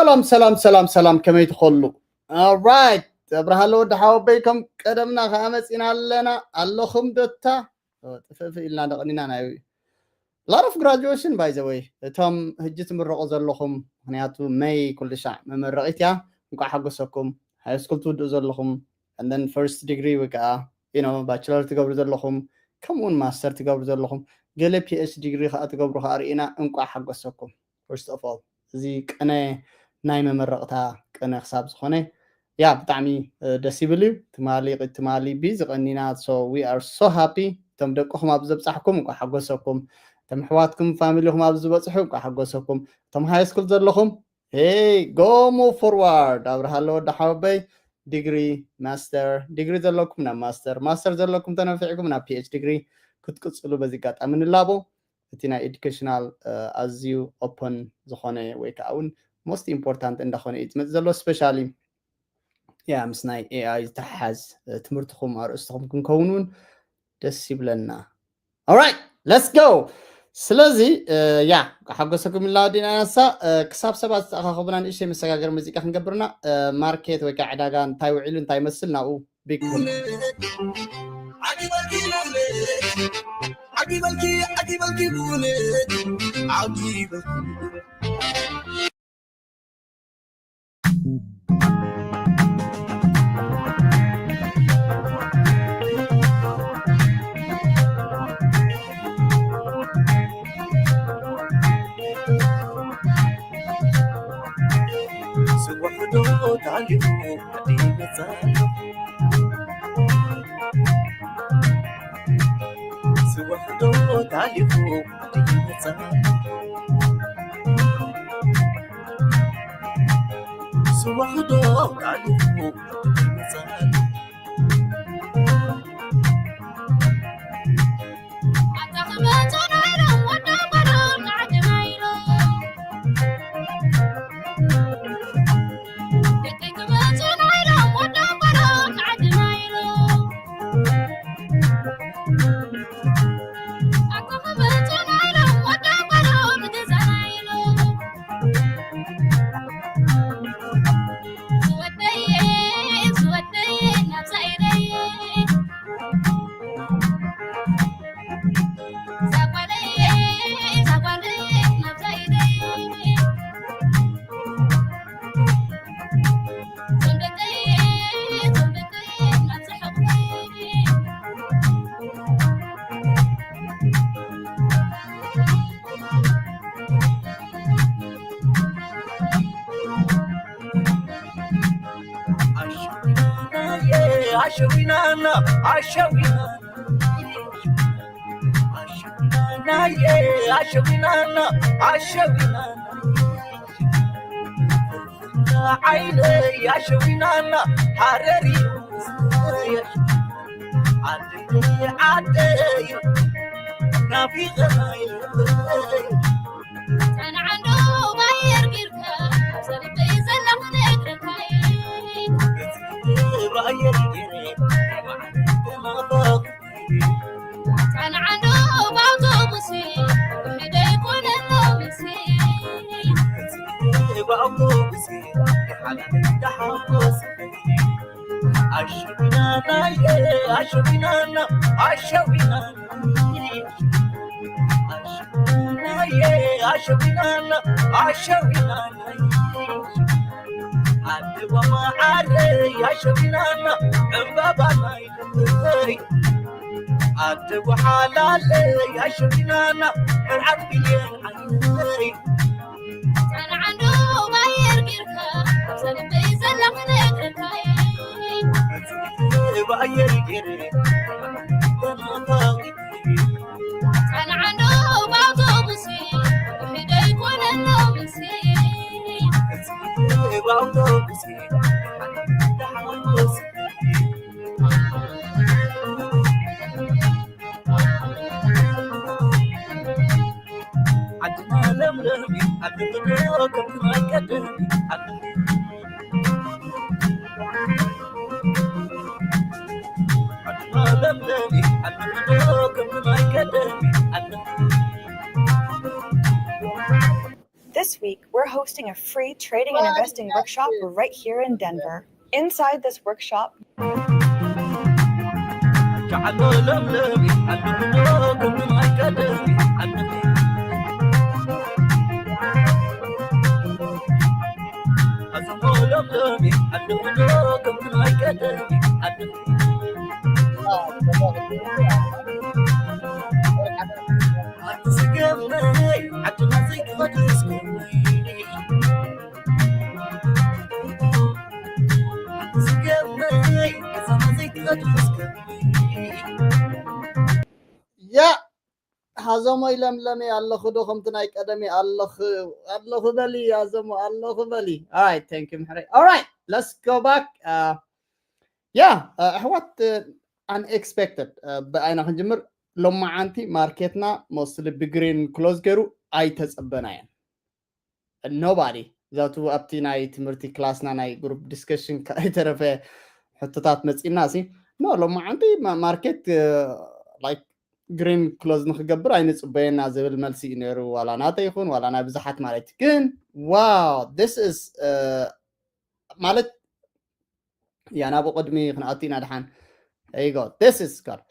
ሰላም ሰላም ሰላም ሰላም፣ ከመይ ትኸሉ? Alright፣ ኣብርሃለ ወዲ ሓወበይ፣ ከም ቀደምና ከኣ መጺና ኣለና። ኣለኹም ዶታ? ጥፍእፍእ ኢልና ደቕኒና። ናይ lot of graduation, by the way፣ እቶም ህጂ ትምረቑ ዘለኹም፣ ምኽንያቱ መይ ኩሉ ሻዕ መመረቒት እያ። እንቋዕ ሓጎሰኩም። ሃይ ስኩል ትውድኡ ዘለኹም፣ and then first degree ወይ ከዓ you know bachelor ትገብሩ ዘለኹም፣ ከምኡውን ማስተር ትገብሩ ዘለኹም፣ ገለ ፒ ኤች ዲ ዲግሪ ከዓ ትገብሩ ከዓ ርኢና፣ እንቋዕ ሓጎሰኩም። First of all፣ እዚ ቅነ፣ ናይ መመረቕታ ቅነ ክሳብ ዝኾነ፣ ያ ብጣዕሚ ደስ ይብል እዩ። ትማሊ ትማሊ ቢ ዝቐኒና። So we are so happy። እቶም ደቅኹም ኣብ ዘብጻሕኩም እንኳ ሓጎሰኩም። እቶም ኣሕዋትኩም ፋሚሊኹም ኣብ ዝበጽሑ እንኳ ሓጎሰኩም። እቶም ሃይ ስኩል ዘለኹም፣ hey, go move forward። ኣብርሃለ ወዲ ሓወበይ፣ ዲግሪ፣ ማስተር ዲግሪ ዘለኩም ናብ ማስተር፣ ማስተር ዘለኩም ተነፊዕኩም ናብ ፒ ኤች ዲግሪ ክትቅጽሉ በዚ ኣጋጣሚ ንላቦ። እቲ ናይ ኤዱኬሽናል ኣዝዩ ኦፐን ዝኾነ ወይ ከዓ እውን ሞስት ኢምፖርታንት እንዳኾነ እዩ ዝመፅእ ዘሎ። ስፔሻሊ ያ ምስ ናይ ኤ ኣይ ዝተሓሓዝ ትምህርትኹም ኣርእስትኹም ክንከውን እውን ደስ ይብለና። Alright, let's go። ስለዚ ያ ሓጎሰኩም ኢልና ወዲና ነሳ። ክሳብ ሰባት ዝተኣኻኸቡና ንእሽተይ መሰጋገር ሙዚቃ ክንገብርና። ማርኬት ወይ ከዓ ዕዳጋ እንታይ ውዒሉ እንታይ ይመስል ናብኡ ቢግ። ዓጊበልኪ ዓጊበልኪ ዓጊበልኪ ብእውነት ዓጊበልኪ። ስውሕዶ ታሊሙ ይመጻ። ስውሕዶ ታሊሙ ይመጻ። ስውሕዶ ታሊሙ ይመጻ። ኣሸዊናና ኣሸዊናና ኣሸዊናና ኣሸዊናና ኣሸዊናና ዓይነይ ኣሸዊናና ሃረሪ ዓደይ ዓደይ ናፊቐናይ ጸንዓንዶ ባየር ጌርካ ኣብ ሰልፈይ ዘለኹ ነግረካይ ባየር ጌረ ተናፋቕ ጸንዓንዶ ብኣውቶቡስ ውሕደይ ኮነ ሎምስ ብኣውቶቡስ ሓላል ተሓጎስ ኣሸዊናናየ ኣሸዊናና ኣሸዊናና ኣሸዊናናየ ኣሸዊናና ኣሸዊናና ኣደዋ መዓረይ ኣሸዊናና ዕምባባ ናይ ልበይ ኣደዋ ሓላለይ ኣሸዊናና መርዓት ብየን ዓይነይ ጸንዓንዶ ባየር ጌርካ ኣብ ሰልፈይ ዘለኹ ነግረካይ ባየር ጌረ ተናፋቒ ጸንዓንዶ ብኣውቶቡስ ውሕደይ ኮነ ሎምስ ብኣውቶቡስ ተሓጎስ ዓድና ለምለም ኣድምዶ ከምቲ ናይ ቀደም ዓድና ለምለም ኣድምዶ ከምቲ ናይ ቀደም This week, we're hosting a free trading and investing workshop right here in Denver. Inside this workshop, ያ ሓዞሞ ይለምለመ ኣለኹ ዶ ከምቲ ናይ ቀደም ኣለኹ ኣለኹ በሊ ያዘሞ ኣለኹ በሊ። Alright, thank you ምሕረይ። Alright, let's go back. ያ ኣሕዋት፣ unexpected ብኣይና ክንጅምር። ሎማዓንቲ ማርኬትና mostly ብግሪን ክሎዝ ገይሩ ኣይተጸበናየን። Nobody ዛቱ ኣብቲ ናይ ትምህርቲ ክላስና ናይ ግሩፕ ዲስከሽን ከይተረፈ ሕቶታት መፂና ሲ ኖ ሎማዓንቲ ማርኬት like ግሪን ክሎዝ ንክገብር ኣይንፅበየና ዝብል መልሲ እዩ ነይሩ። ዋላ ናተ ይኹን ዋላ ናይ ብዙሓት ማለት ግን wow, this is ማለት ያ ናብኡ ቅድሚ ክንኣቱ ኢና ድሓን። There you go, this is good.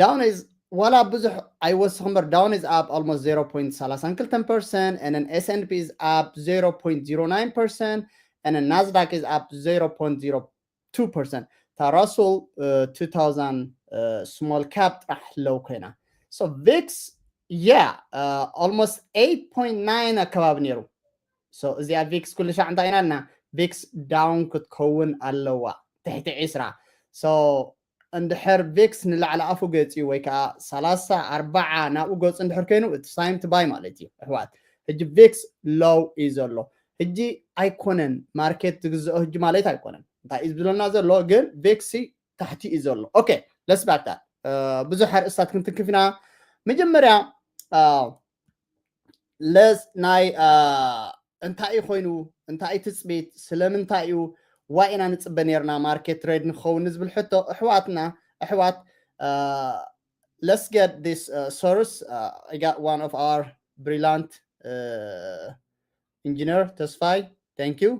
Down is ዋላ ብዙሕ ኣይወስኽ እምበር down is up almost zero point thirty two percent, and then S and P is up zero point zero nine percent, and then Nasdaq is up zero point zero two percent. እታ Russell two thousand small cap ጥራሕ low ኮይና። So ቪክስ yeah, almost eight point nine ኣከባቢ ነይሩ። So እዚኣ ቪክስ ኩሉ ሻዕ እንታይ ኢና ልና ቪክስ down ክትከውን ኣለዋ ትሕቲ ዕስራ። So እንድሕር ቪክስ ንላዕሊ ኣፉ ገፂ ወይ ከዓ ሰላሳ ኣርባዓ ናብኡ ገፁ እንድሕር ኮይኑ it's time to buy ማለት እዩ ኣሕዋት። ሕጂ ቪክስ low እዩ ዘሎ። ሕጂ ኣይኮነን ማርኬት ዝግዝኦ ሕጂ ማለት ኣይኮነን። እንታይ እዩ ዝብለና ዘሎ ግን ቪክስ ታሕቲ እዩ ዘሎ። Okay, let's back that. ብዙሕ ኣርእስታት ክንትንክፍ ኢና። መጀመርያ ለስ ናይ እንታይ እዩ ኮይኑ እንታይ እዩ ትፅቢት ስለምንታይ እዩ ዋይ ኢና ንፅበ ነርና ማርኬት ትሬድ ንክኸውን ንዝብል ሕቶ ኣሕዋትና ኣሕዋት let's get this source. I got one of our brilliant engineer ተስፋይ, thank you.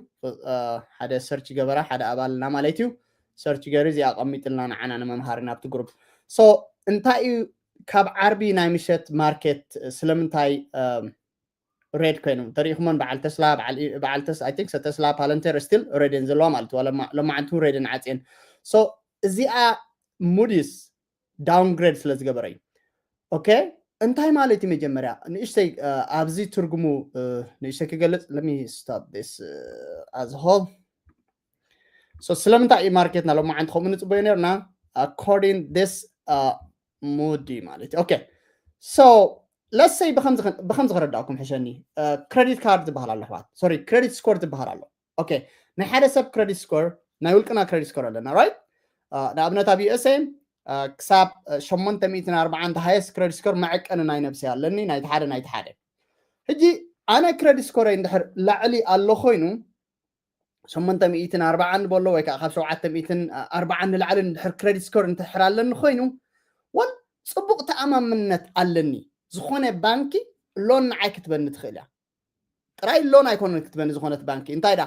ሓደ ሰርች ገበራ ሓደ ኣባልና ማለት እዩ። ሰርች ገይሩ እዚ ኣቐሚጥልና ንዓና ንመምሃሪ ናብቲ ግሩፕ። So እንታይ እዩ ካብ ዓርቢ ናይ ምሸት ማርኬት ስለምንታይ ሬድ ኮይኑ ተሪኢኹሞን በዓል ተስላ በዓል ተስ I think ተስላ ፓለንቴር ስቲል ሬድን ዘለዋ ማለት እዩ። ሎማዓንቲ ሬድን ዓፅየን። So እዚኣ ሙዲስ downgrade ስለ ዝገበረ እዩ። Okay, እንታይ ማለት እዩ መጀመርያ ንእሽተይ ኣብዚ ትርጉሙ ንእሽተይ ክገልፅ። Let me stop this as a whole. So ስለምንታይ እዩ ማርኬትና ሎማዓንቲ ከምኡ ንፅበዮ ነርና? According this ሙዲ ማለት እዩ። Okay, so let's say ብከምዚ ክረዳእኩም ሕሸኒ። Credit card ዝበሃል ኣሎ ኣሕዋት፣ sorry, credit score ዝበሃል ኣሎ። Okay, ናይ ሓደ ሰብ credit score ናይ ውልቅና credit score ኣለና right? ንኣብነት ኣብ USA ክሳብ ሸሞንተ ሚእትን ኣርባዓን ሃየስት credit score መዐቀኒ ናይ ነብሰይ ኣለኒ ናይቲ ሓደ ናይቲ ሓደ። ሕጂ ኣነ credit score ይ እንድሕር ላዕሊ ኣሎ ኮይኑ ሸሞንተ ሚእትን ኣርባዓን በሎ ወይ ከዓ ካብ ሸውዓተ ሚእትን ኣርባዓን ንላዕሊ እንድሕር credit score እንድሕር ኣለኒ ኮይኑ ወል ፅቡቕ ተኣማምነት ኣለኒ። ዝኾነ ባንኪ ሎን ንዓይ ክትበኒ ትኽእል እያ። ጥራይ ሎን ኣይኮነን ክትበኒ ዝኾነት ባንኪ እንታይ ዳ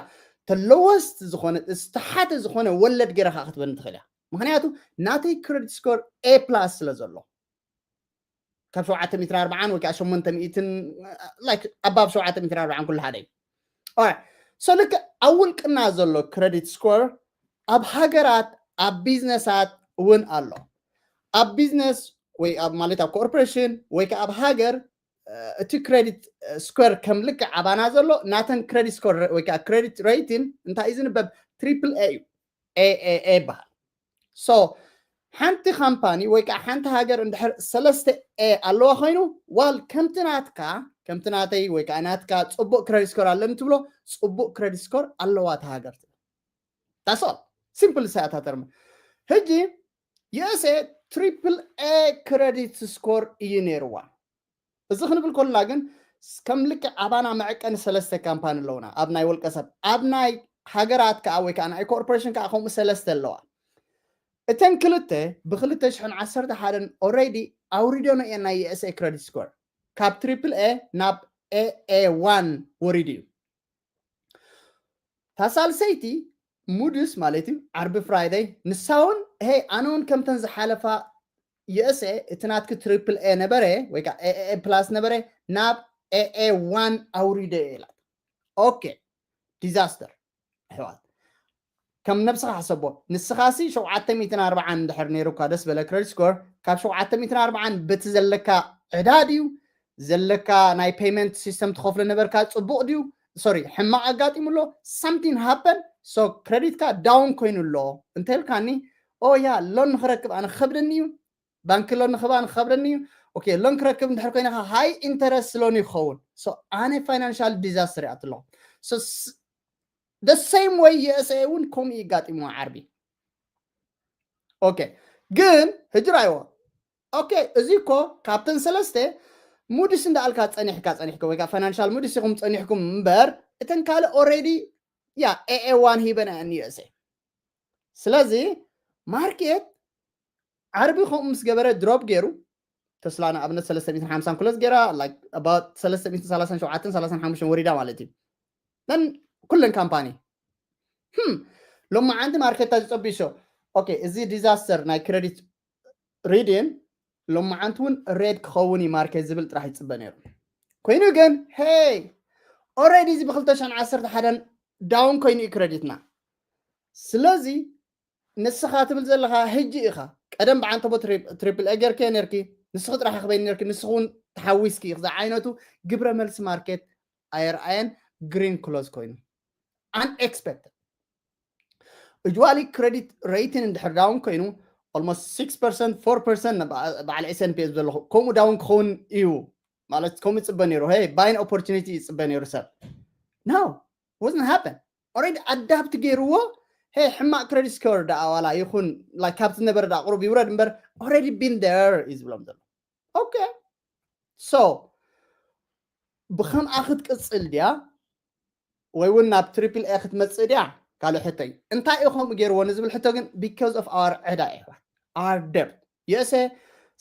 ተለወስት ዝኾነ ዝተሓተ ዝኾነ ወለድ ገይራ ከዓ ክትበኒ ትኽእል እያ። ምክንያቱ ናተይ credit score A plus ስለ ዘሎ ካብ ሸውዓተ ሚእትን ኣርባዓን ወይ ከዓ ሸሞንተ ሚእትን like above ሸውዓተ ሚእትን ኣርባዓን ኩሉ ሓደ እዩ። So ልክዕ ኣብ ውልቅና ዘሎ credit score ኣብ ሃገራት ኣብ ቢዝነሳት እውን ኣሎ። ኣብ ቢዝነስ ወይ ኣብ ማለት ኣብ ኮርፖሬሽን ወይ ከዓ ኣብ ሃገር እቲ credit score ከም ልክዕ ኣባና ዘሎ ናተን credit score ወይ ከዓ credit rating እንታይ እዩ ዝንበብ? Triple A እዩ። A A A ይበሃል። So ሓንቲ ካምፓኒ ወይ ከዓ ሓንቲ ሃገር እንድሕር ሰለስተ A ኣለዋ ኮይኑ ዋል ከምቲ ናትካ ከምቲ ናተይ ወይ ከዓ ናትካ ፅቡቅ credit score ኣለኒ ትብሎ ፅቡቅ credit score ኣለዋ እታ ሃገር ትብል። That's all, simple። ሳያታተርመ ሕጂ USA triple A credit score እዩ ነይርዋ። እዚ ክንብል ከለና ግን ከም ልክዕ ኣባና መዐቀኒ ሰለስተ ካምፓኒ ኣለውና ኣብ ናይ ውልቀ ሰብ ኣብ ናይ ሃገራት ከዓ ወይ ከዓ ናይ ኮርፖሬሽን ከዓ ከምኡ ሰለስተ ኣለዋ። እተን ክልተ ብክልተ ሽሕን ዓሰርተ ሓደን already ኣውሪደኖ እየን ናይ USA credit score ካብ triple A ናብ A A one ወሪዱ እዩ። ታሳልሰይቲ ሙድስ ማለት እዩ ዓርቢ ፍራይደይ ንሳ እውን ሄ ኣነ እውን ከምተን ዝሓለፋ የእሰ እቲ ናትኪ ትሪፕል ኤ ነበረ ወይ ከዓ ኤ ፕላስ ነበረ ናብ ኤ ዋን ኣውሪደ እየ ኢላት። ኦኬ ዲዛስተር ኣሕዋት ከም ነብስኻ ሕሰቦ። ንስኻሲ ሸውዓተ ሚእትን ኣርባዓን እንድሕር ነይሩካ ደስ በለ ክሬዲት ስኮር ካብ ሸውዓተ ሚእትን ኣርባዓን በቲ ዘለካ ዕዳ ድዩ ዘለካ ናይ ፔይመንት ሲስተም ትኸፍሎ ነበርካ ፅቡቕ ድዩ ሶሪ ሕማቕ ኣጋጢሙ ኣሎ something happen so ክሬዲትካ ዳውን ኮይኑ ኣሎ እንተልካኒ ኦ ያ ሎን ንክረክብ ኣነ ክከብደኒ እዩ ባንክ ሎን ንክባ ንክከብደኒ እዩ ኦኬ ሎን ክረክብ እንድሕር ኮይነ ሃይ ኢንተረስት ሎን ይኸውን ኣነ ፋይናንሻል ዲዛስተር እያ ኣለኹ the same way የእስኤ እውን ከምኡ ይጋጢምዎ ዓርቢ ኦኬ ግን ህጅር ኣይዎ ኦኬ እዚ እኮ ካብተን ሰለስተ ሙድስ እንዳኣልካ ፀኒሕካ ፀኒሕካ ወይ ከዓ ፋይናንሻል ሙድስ ኢኹም ፀኒሕኩም እምበር እተን ካልእ ኦሬዲ ያ ኤኤ ዋን ሂበን እየን ዩኤስኤ ስለዚ ማርኬት ዓርቢ ከምኡ ምስ ገበረ ድሮፕ ገይሩ ተስላ ንኣብነት ሰለስተ ሚእትን ሓምሳን ኩለስ ገይራ about ሰለስተ ሚእትን ሰላሳን ሸውዓተን ሰላሳን ሓሙሽተን ወሪዳ ማለት እዩ ነን ኩለን ካምፓኒ ሎማዓንቲ ማርኬታ ዝፀቢሶ ኦኬ እዚ ዲዛስተር ናይ ክሬዲት ሪድን ሎማዓንቲ እውን ሬድ ክኸውን እዩ ማርኬት ዝብል ጥራሕ ይፅበ ነይሩ ኮይኑ ግን ሄይ ኦሬዲ እዚ ብክልተ ሽሕን ዓሰርተ ሓደን ዳውን ኮይኑ እዩ ክሬዲትና ስለዚ ንስኻ ትብል ዘለኻ ህጂ ኢኻ ቀደም ብዓንተቦ ትሪፕል ኤ ጌርኪ ነርኪ ንስኺ ጥራሕ ክበይኒ ነርኪ ንስኺ እውን ተሓዊስኪ ኢኺ ዝዓይነቱ ግብረ መልሲ ማርኬት ኣየርኣየን ግሪን ክሎዝ ኮይኑ unexpected usually credit rating እንድሕር ዳውን ኮይኑ almost six percent four percent በዓል S and P ዘለኹ ከምኡ ዳውን ክኸውን እዩ ማለት ከምኡ ይፅበ ነይሩ hey buying opportunity ይፅበ ነይሩ ሰብ no wasn't happen already adapt ገይርዎ hey ሕማቅ credit score ደኣ ዋላ ይኹን like ካብቲ ዝነበረ ደኣ ቁሩብ ይውረድ እምበር already been there እዩ ዝብሎም ዘሎ okay so ብከምኣ ክትቅፅል ድያ ወይ እውን ናብ ትሪፕል ኤ ክትመፅእ ድያ ካልእ ሕቶ እዩ እንታይ እዩ ከምኡ ገይርዎ ንዝብል ሕቶ ግን because of our ዕዳ ይሕዋት our debt USA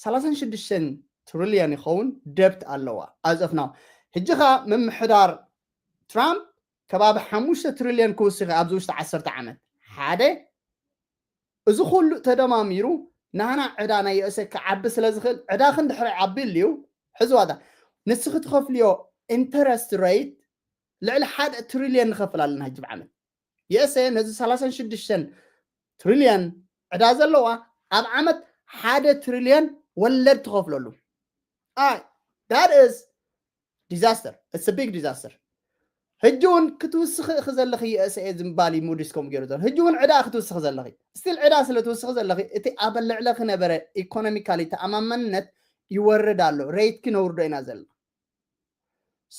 ሰላሳን ሽዱሽተን ትሪልዮን ይኸውን ደብት ኣለዋ as of now ሕጂ ኸ ምምሕዳር ትራምፕ ከባቢ ሓሙሽተ ትሪልዮን ክውስኽ ኣብዚ ውሽጢ ዓሰርተ ዓመት ሓደ እዚ ኩሉ ተደማሚሩ ናህና ዕዳ ናይ USA ክዓቢ ስለ ዝኽእል ዕዳ ክንድሕር ዓቢ ኣልዩ ሕዝዋታ ንስኺ ትኸፍልዮ interest rate ልዕሊ ሓደ ትሪልዮን ንኸፍል ኣለና ሕጂ ብዓመት USA ነዚ ሰላሳን ሽዱሽተን ትሪልዮን ዕዳ ዘለዋ ኣብ ዓመት ሓደ ትሪልዮን ወለድ ትኸፍለሉ ኣይ that is disaster it's big disaster ሕጂ እውን ክትውስኺ እኺ ዘለኺ USA ዝምባል እዩ ሙዲስ ከምኡ ገይሩ ዘሎ ሕጂ እውን ዕዳ ክትውስኺ ዘለኺ ስቲል ዕዳ ስለ ትውስኺ ዘለኺ እቲ ኣብ ልዕለኺ ነበረ ኢኮኖሚካሊ ተኣማመንነት ይወርድ ኣሎ ሬትኪ ነውርዶ ኢና ዘለና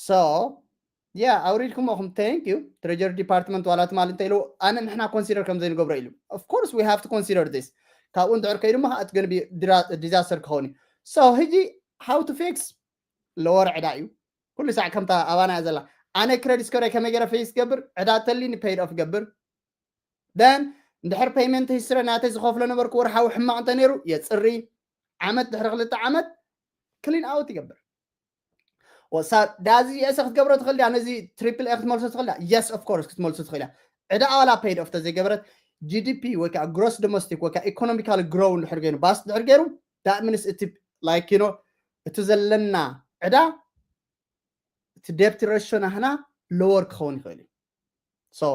so yeah ኣውሪድኩሞ ኹም thank you treasury department ዋላ ትማሊ እንተ ኢሉ ኣነ ንሕና consider ከም ዘይንገብሮ ኢሉ of course we have to consider this ካብኡ እንድሕር ከይዱ ሞ እቲ ገንቢ disaster ክኸውን እዩ so ሕጂ how to fix lower ዕዳ እዩ ኩሉ ሳዕ ከምታ ኣባና እያ ዘላ ኣነ credit score ከመይ ገይረ face ገብር ዕዳ ተሊኒ paid off ገብር then እንድሕር payment history ናተይ ዝኸፍሎ ነበርኩ ወርሓዊ ሕማቕ እንተ ነይሩ የፅሪ ዓመት ድሕሪ ክልተ ዓመት clean out ይገብር ዳዚ የሰ ክትገብሮ ትኽእል ድያ ነዚ triple A ክትመልሶ ትኽእል ድያ yes of course ክትመልሶ ትኽእል ድያ ዕዳ ኣዋላ paid off ተዘይገበረት GDP ወይ ከዓ gross domestic ወይ ከዓ economical grow እንድሕር ገይሩ bust እንድሕር ገይሩ that means እቲ like you know እቲ ዘለና ዕዳ እቲ debt ratio ናህና lower ክኸውን ይኽእል እዩ so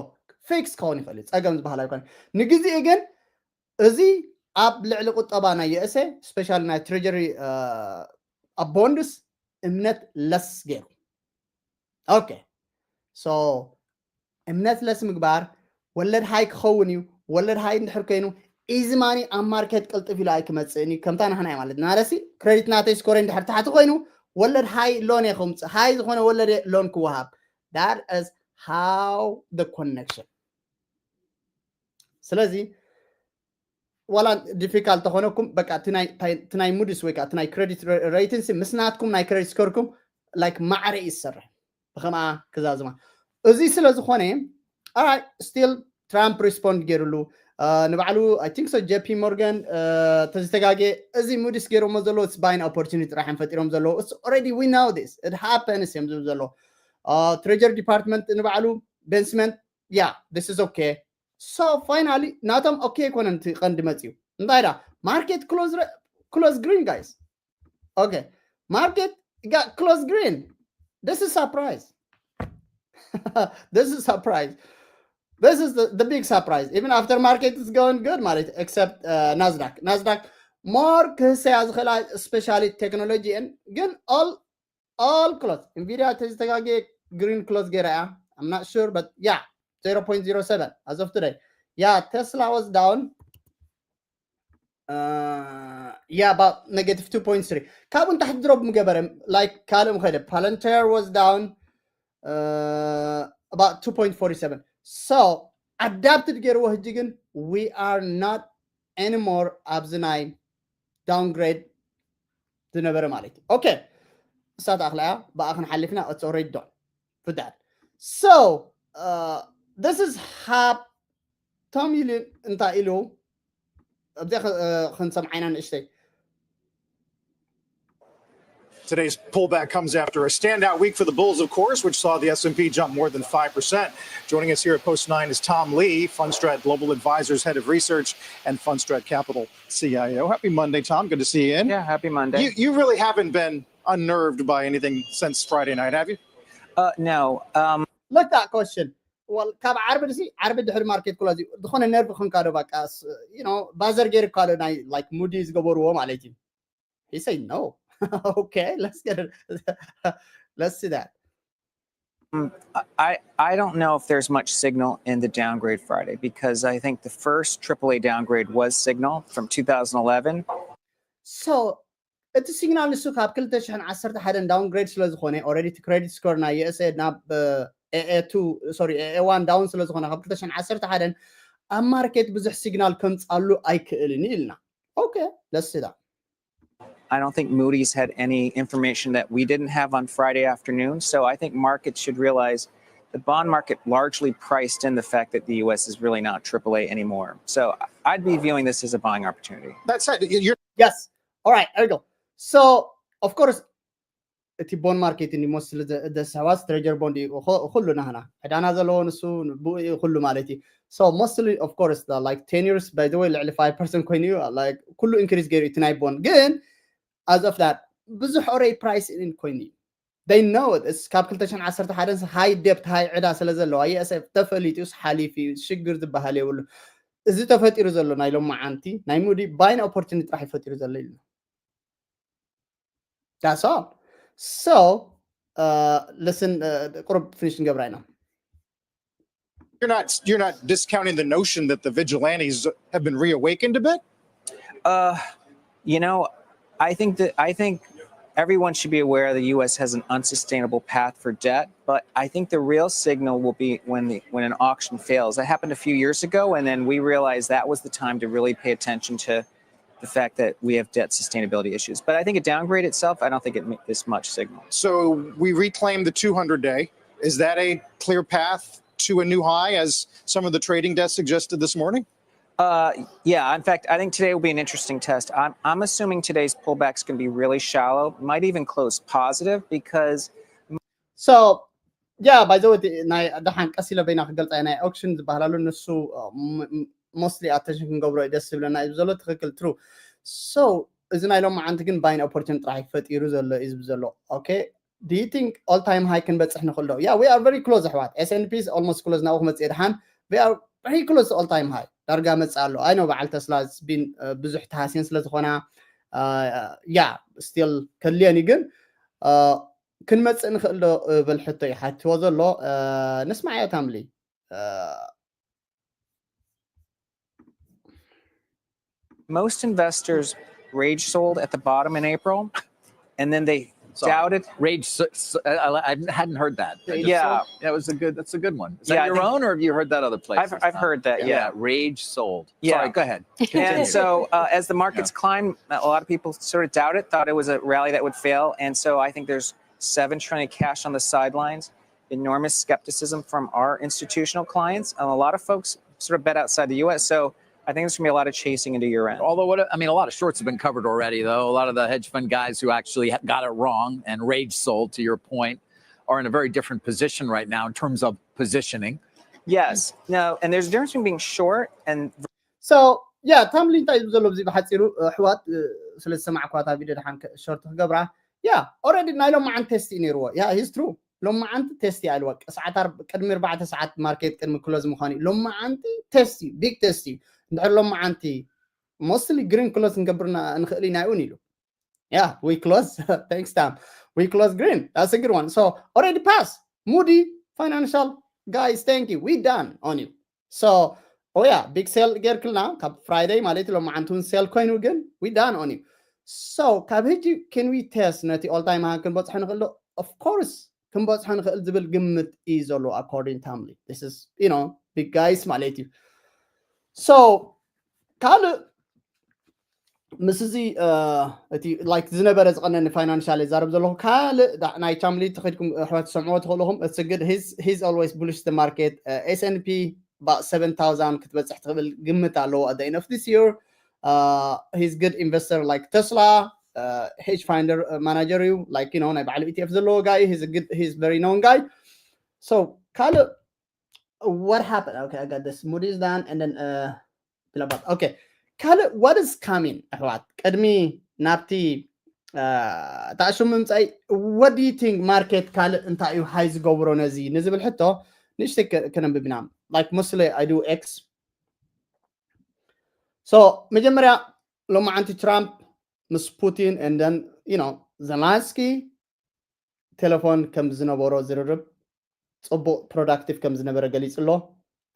fix ክኸውን ይኽእል እዩ ፀገም ዝበሃል ኣይኮነ ንግዜኡ ግን እዚ ኣብ ልዕሊ ቁጠባ ናይ USA specially ናይ treasury ኣብ bonds እምነት less ገይሩ okay so እምነት less ምግባር ወለድ high ክኸውን እዩ ወለድ high እንድሕር ኮይኑ easy money ኣብ market ቅልጥፍ ኢሉ ኣይክመፅእን እዩ ከምታ ናህና ማለት ናለሲ credit ናተይ score እንድሕር ታሕቲ ኮይኑ ወለድ high loan እየ ከምፅእ high ዝኾነ ወለድ loan ክወሃብ that is how the connection ስለዚ ዋላ difficult ተኾነኩም በቃ እቲ ናይ Moody's ወይ ከዓ እቲ ናይ credit rating ሲ ምስ ናትኩም ናይ credit score ኩም like ማዕረ እዩ ዝሰርሕ ብከምኣ ክዛዝማ እዚ ስለ ዝኾነ still Trump respond ገይሩሉ ንባዕሉ I think so JP Morgan ተዝተጋገ እዚ Moody's ገይሮሞ ዘለዎ buying opportunity ጥራሕ እዮም ፈጢሮም ዘለዎ already we know this it happens እዮም ዝብል ዘለዎ Treasury Department ንባዕሉ Ben Simon yeah, this is okay. So finally ናቶም okay ኣይኮነን እቲ ቀንዲ መፅዩ። እንታይ ዳ market close re- close green, guys. Okay, market got close green. This is surprise. This is surprise. This is the, the big surprise. Even after market is going good ማለት እዩ, except uh, Nasdaq. Nasdaq more ክህሰያ ዝኽእላ especially technology ግን all all close. Nvidia ተዝተጋገየ green close ገይራ እያ። I'm not sure, but yeah, zero point zero seven as of today. Yeah, Tesla was down. Uh, yeah, about negative two point three. ካብኡ ንታሕቲ drop ምገበረ like ካልእ ምኸደ Palantir was down uh, about two point four seven. So adapted ገይርዎ ሕጂ ግን we are not anymore ኣብዚ ናይ downgrade ዝነበረ ማለት እዩ። Okay, እሳ ተኣኽላ እያ፣ ብኣ ክንሓልፍና it's already done for that. So uh, this is ሃብቶም ኢሉ እንታይ ኢሉ ኣብዚኣ ክንሰምዓ ኢና ንእሽተይ። Today's pullback comes after a standout week for the Bulls, of course, which saw the S and P jump more than five percent. Joining us here at Post nine is Tom Lee, Fundstrat Global Advisors Head of Research and Fundstrat Capital C I O. Happy Monday, Tom. Good to see you in. Yeah, happy Monday. You, you really haven't been unnerved by anything since Friday night, have you? Uh, no. Um, Look that question. Well, ካብ ዓርቢ ድሲ ዓርቢ ድሕሪ market close ዝኾነ nerve ክንካዶ በቃ buzzer ገይሩ ካዶ ናይ like Moody's ዝገበርዎ ማለት እዩ። He said no. Okay, let's get it. Let's see that. Um, I I don't know if there's much signal in the downgrade Friday because I think the first triple A downgrade was signal from two thousand eleven. So እቲ signal ንሱ ካብ ክልተ ሽሕን ዓሰርተ ሓደን downgrade ስለ ዝኾነ already እቲ credit score ናይ USA ናብ AA two sorry AA one down ስለ ዝኾነ ካብ ክልተ ሽሕን ዓሰርተ ሓደን ኣብ market ብዙሕ signal ከምጻሉ ኣይክእልን ኢልና። Okay, let's see that. I don't think Moody's had any information that we didn't have on Friday afternoon. So I think markets should realize the bond market largely priced in the fact that the U S is really not triple A anymore. So I'd be viewing this as a buying opportunity. That said, you're Yes. All right, there you go. So of course እቲ bond market ን most of the ሰዋስ treasury bond ኩሉ ናህና ዕዳና ዘለዎ ንሱ ብኡ ኩሉ ማለት እዩ። So mostly of course like ten years by the way ልዕሊ five percent ኮይኑ እዩ። Like ኩሉ increase ገይሩ እቲ ናይ bond ግን as of that ብዙሕ already price in ኮይኑ እዩ። They know it. It's ካብ ክልተ ሽሕን ዓሰርተ ሓደን high debt high ዕዳ ስለ ዘለዋ USF ተፈሊጡ ሓሊፉ እዩ። ሽግር ዝበሃል የብሉ። እዚ ተፈጢሩ ዘሎ ናይ ሎማዓንቲ ናይ Moody buying opportunity ጥራሕ ይፈጢሩ ዘሎ ኢልና። That's all. So uh, listen, uh, ቁሩብ finish ንገብራ ኢና። You're not you're not discounting the notion that the vigilantes have been reawakened a bit. Uh, you know, I think that I think everyone should be aware the U S has an unsustainable path for debt, but I think the real signal will be when the when an auction fails. That happened a few years ago, and then we realized that was the time to really pay attention to the fact that we have debt sustainability issues. But I think a downgrade itself, I don't think it is much signal. So we reclaim the two hundred day. Is that a clear path to a new high, as some of the trading desks suggested this morning? Uh, yeah, in fact, I think today will be an interesting test. I'm, I'm assuming today's pullback's going to be really shallow, might even close positive because. So yeah, by the way, ናይ ደሓን ቀስ ኢለ በይና ክገልፃ ናይ auction ዝበሃላሉ ንሱ mostly attention ክንገብሮ ደስ ዝብለና እዩ ዘሎ። ትክክል፣ true። So እዚ ናይ ሎማዓንቲ ግን buying opportunity ጥራሕ ፈጢሩ ዘሎ እዩ ዝብል ዘሎ። Okay, do you think all time high ክንበፅሕ ንኽእል ዶ? Yeah, we are very close ኣሕዋት። S and P is almost close፣ ናብኡ ክመፅእ ደሓን። We are very close to all time high። ዳርጋ መፅእ ኣሎ። I know በዓል ተስላ been ብዙሕ ተሃስየን ስለ ዝኾና yeah still ከድልየን እዩ ግን ክንመፅእ ንኽእል ዶ ብል ሕቶ እዩ ሓትዎ ዘሎ። ንስማዕ እያ ታምሊ። Most investors rage sold at the bottom in April, and then they doubted. Rage. So, so, I, I hadn't heard that. I just Yeah. saw- that was a good. That's a good one. Is that Yeah, I your think- own, or have you heard that other places? I've, I've heard that. Yeah. Rage sold. Yeah. Sorry. Go ahead. And Continue. So uh, as the markets climb, a lot of people sort of doubt it, thought it was a rally that would fail, and so I think there's seven trillion cash on the sidelines. Enormous skepticism from our institutional clients, and a lot of folks sort of bet outside the U S. So I think there's gonna be a lot of chasing into year end. Although what I mean, a lot of shorts have been covered already, though. A lot of the hedge fund guys who actually ha- got it wrong and rage sold, to your point, are in a very different position right now in terms of positioning. Yes. No, and there's a difference between being short and So yeah, ታምሊ እንታይ እዩ ዘሎ? እዚ ብሓፂሩ ኣሕዋት፣ ስለ ዝሰማዕኳ እታ ቪድዮ ድሓን ሾርት ክገብራ። Yeah, already ናይ ሎማዓንቲ ቴስት እዩ ነይርዎ። Yeah, it's true። ሎማዓንቲ ቴስት እዩ ኣልዋ። ሰዓት ቅድሚ ኣርባዕተ ሰዓት ማርኬት ቅድሚ ክሎዝ ምዃኑ እዩ። ሎማዓንቲ ቴስት እዩ፣ ቢግ ቴስት እዩ። እንድሕር ሎማዓንቲ mostly green close ክንገብርና ንኽእል ኢና እውን ኢሉ። Yeah, we close. Thanks, Tom. We close green. That's a good one. So already passed. Moody, financial guys, thank you. We done on you. So oh yeah, big sell ጌርክልና ካብ ፍራይደይ ማለት እዩ። ሎማዓንቲ እውን ሴል ኮይኑ ግን we done on you. So ካብ ሕጂ can we test ነቲ all time high ክንበፅሖ ንኽእል ዶ? Of course ክንበፅሖ ንኽእል ዝብል ግምት እዩ ዘሎ according ታምሊ። This is, you know, big guys ማለት እዩ። So ካልእ ምስ እዚ እቲ like ዝነበረ ዝቐነኒ ፋይናንሻል ይዛረብ ዘለኹ። ካልእ ናይ ቻምሊ ተኸድኩም ኣሕዋት ትሰምዕዎ ትኽእልኹም። It's good, he's always bullish the market. S and P about seven thousand ክትበፅሕ ትኽእል ግምት ኣለዎ at the end of this year. He's good investor like Tesla, hedge fund manager እዩ, like, you know, ናይ ባዕሉ E T F ዘለዎ guy. He's very known guy. So ካልእ what happened? Okay, I got this. Moody's done and then uh, okay, ካልእ what is coming ኣሕዋት? ቅድሚ ናብቲ ታእሹም ምምፃይ what do you think? ማርኬት ካልእ እንታይ እዩ ሃይ ዝገብሮ ነዚ ንዝብል ሕቶ ንእሽተይ ከነንብብ ኢና። Like mostly I do X. So መጀመርያ ሎማዓንቲ ትራምፕ ምስ ፑቲን and then, you know, ዘለንስኪ ቴሌፎን ከም ዝነበሮ ዝርርብ ፅቡቕ ፕሮዳክቲቭ ከም ዝነበረ ገሊፁ ኣሎ።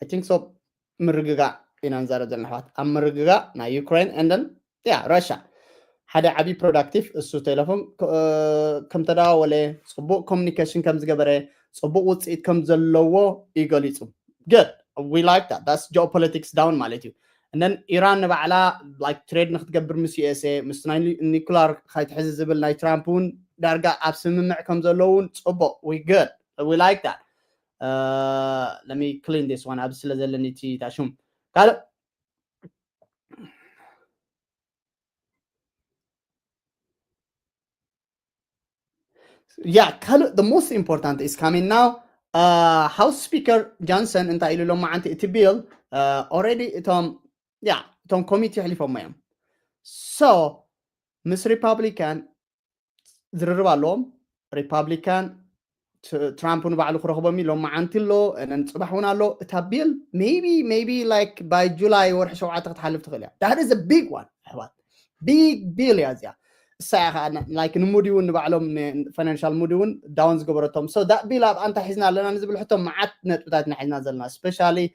I think so ምርግጋእ ኢና ንዛረብ ዘለና ኣሕዋት፣ ኣብ ምርግጋእ ናይ ዩክሬን and then yeah, ራሻ ሓደ ዓብዪ ፕሮዳክቲቭ እሱ ቴሌፎን ከም ተደዋወለ፣ ፅቡቕ ኮሚኒኬሽን ከም ዝገበረ፣ ፅቡቕ ውፅኢት ከም ዘለዎ እዩ ገሊፁ። Good, we like that. That's geopolitics down ማለት እዩ። And then ኢራን ንባዕላ like ትሬድ ንክትገብር ምስ U S A ምስ ናይ ኒኩላር ካይትሕዚ ዝብል ናይ ትራምፕ እውን ዳርጋ ኣብ ስምምዕ ከም ዘለዉ እውን ፅቡቕ። We good, we like that. Let me clean this one ኣብዚ ስለ ዘለኒ እቲ ታሹም ካልእ yeah, ካልእ the most important is coming now. House Speaker Johnson እንታይ ኢሉ ሎማዓንቲ? እቲ ቢል already እቶም yeah እቶም ኮሚቴ ኣሕሊፎሞ እዮም። So ምስ ሪፓብሊካን ዝርርብ ኣለዎም። ሪፓብሊካን ትራምፕ ንባዕሉ ክረኽቦም እዩ። ሎማዓንቲ ኣሎ and then ፅባሕ እውን ኣሎ። እታ ቢል maybe maybe like by July ወርሒ ሸውዓተ ክትሓልፍ ትኽእል እያ። That is a big one ኣሕዋት፣ ቢግ ቢል እያ እዚኣ። እሳ እያ ከዓ like ንሙዲ እውን ንባዕሎም ፋይናንሻል ሙዲ እውን ዳውን ዝገበረቶም። So that ቢል ኣብኣ እንታይ ሒዝና ኣለና ንዝብል ሕቶ መዓት ነጥብታት ኢና ሒዝና ዘለና። Especially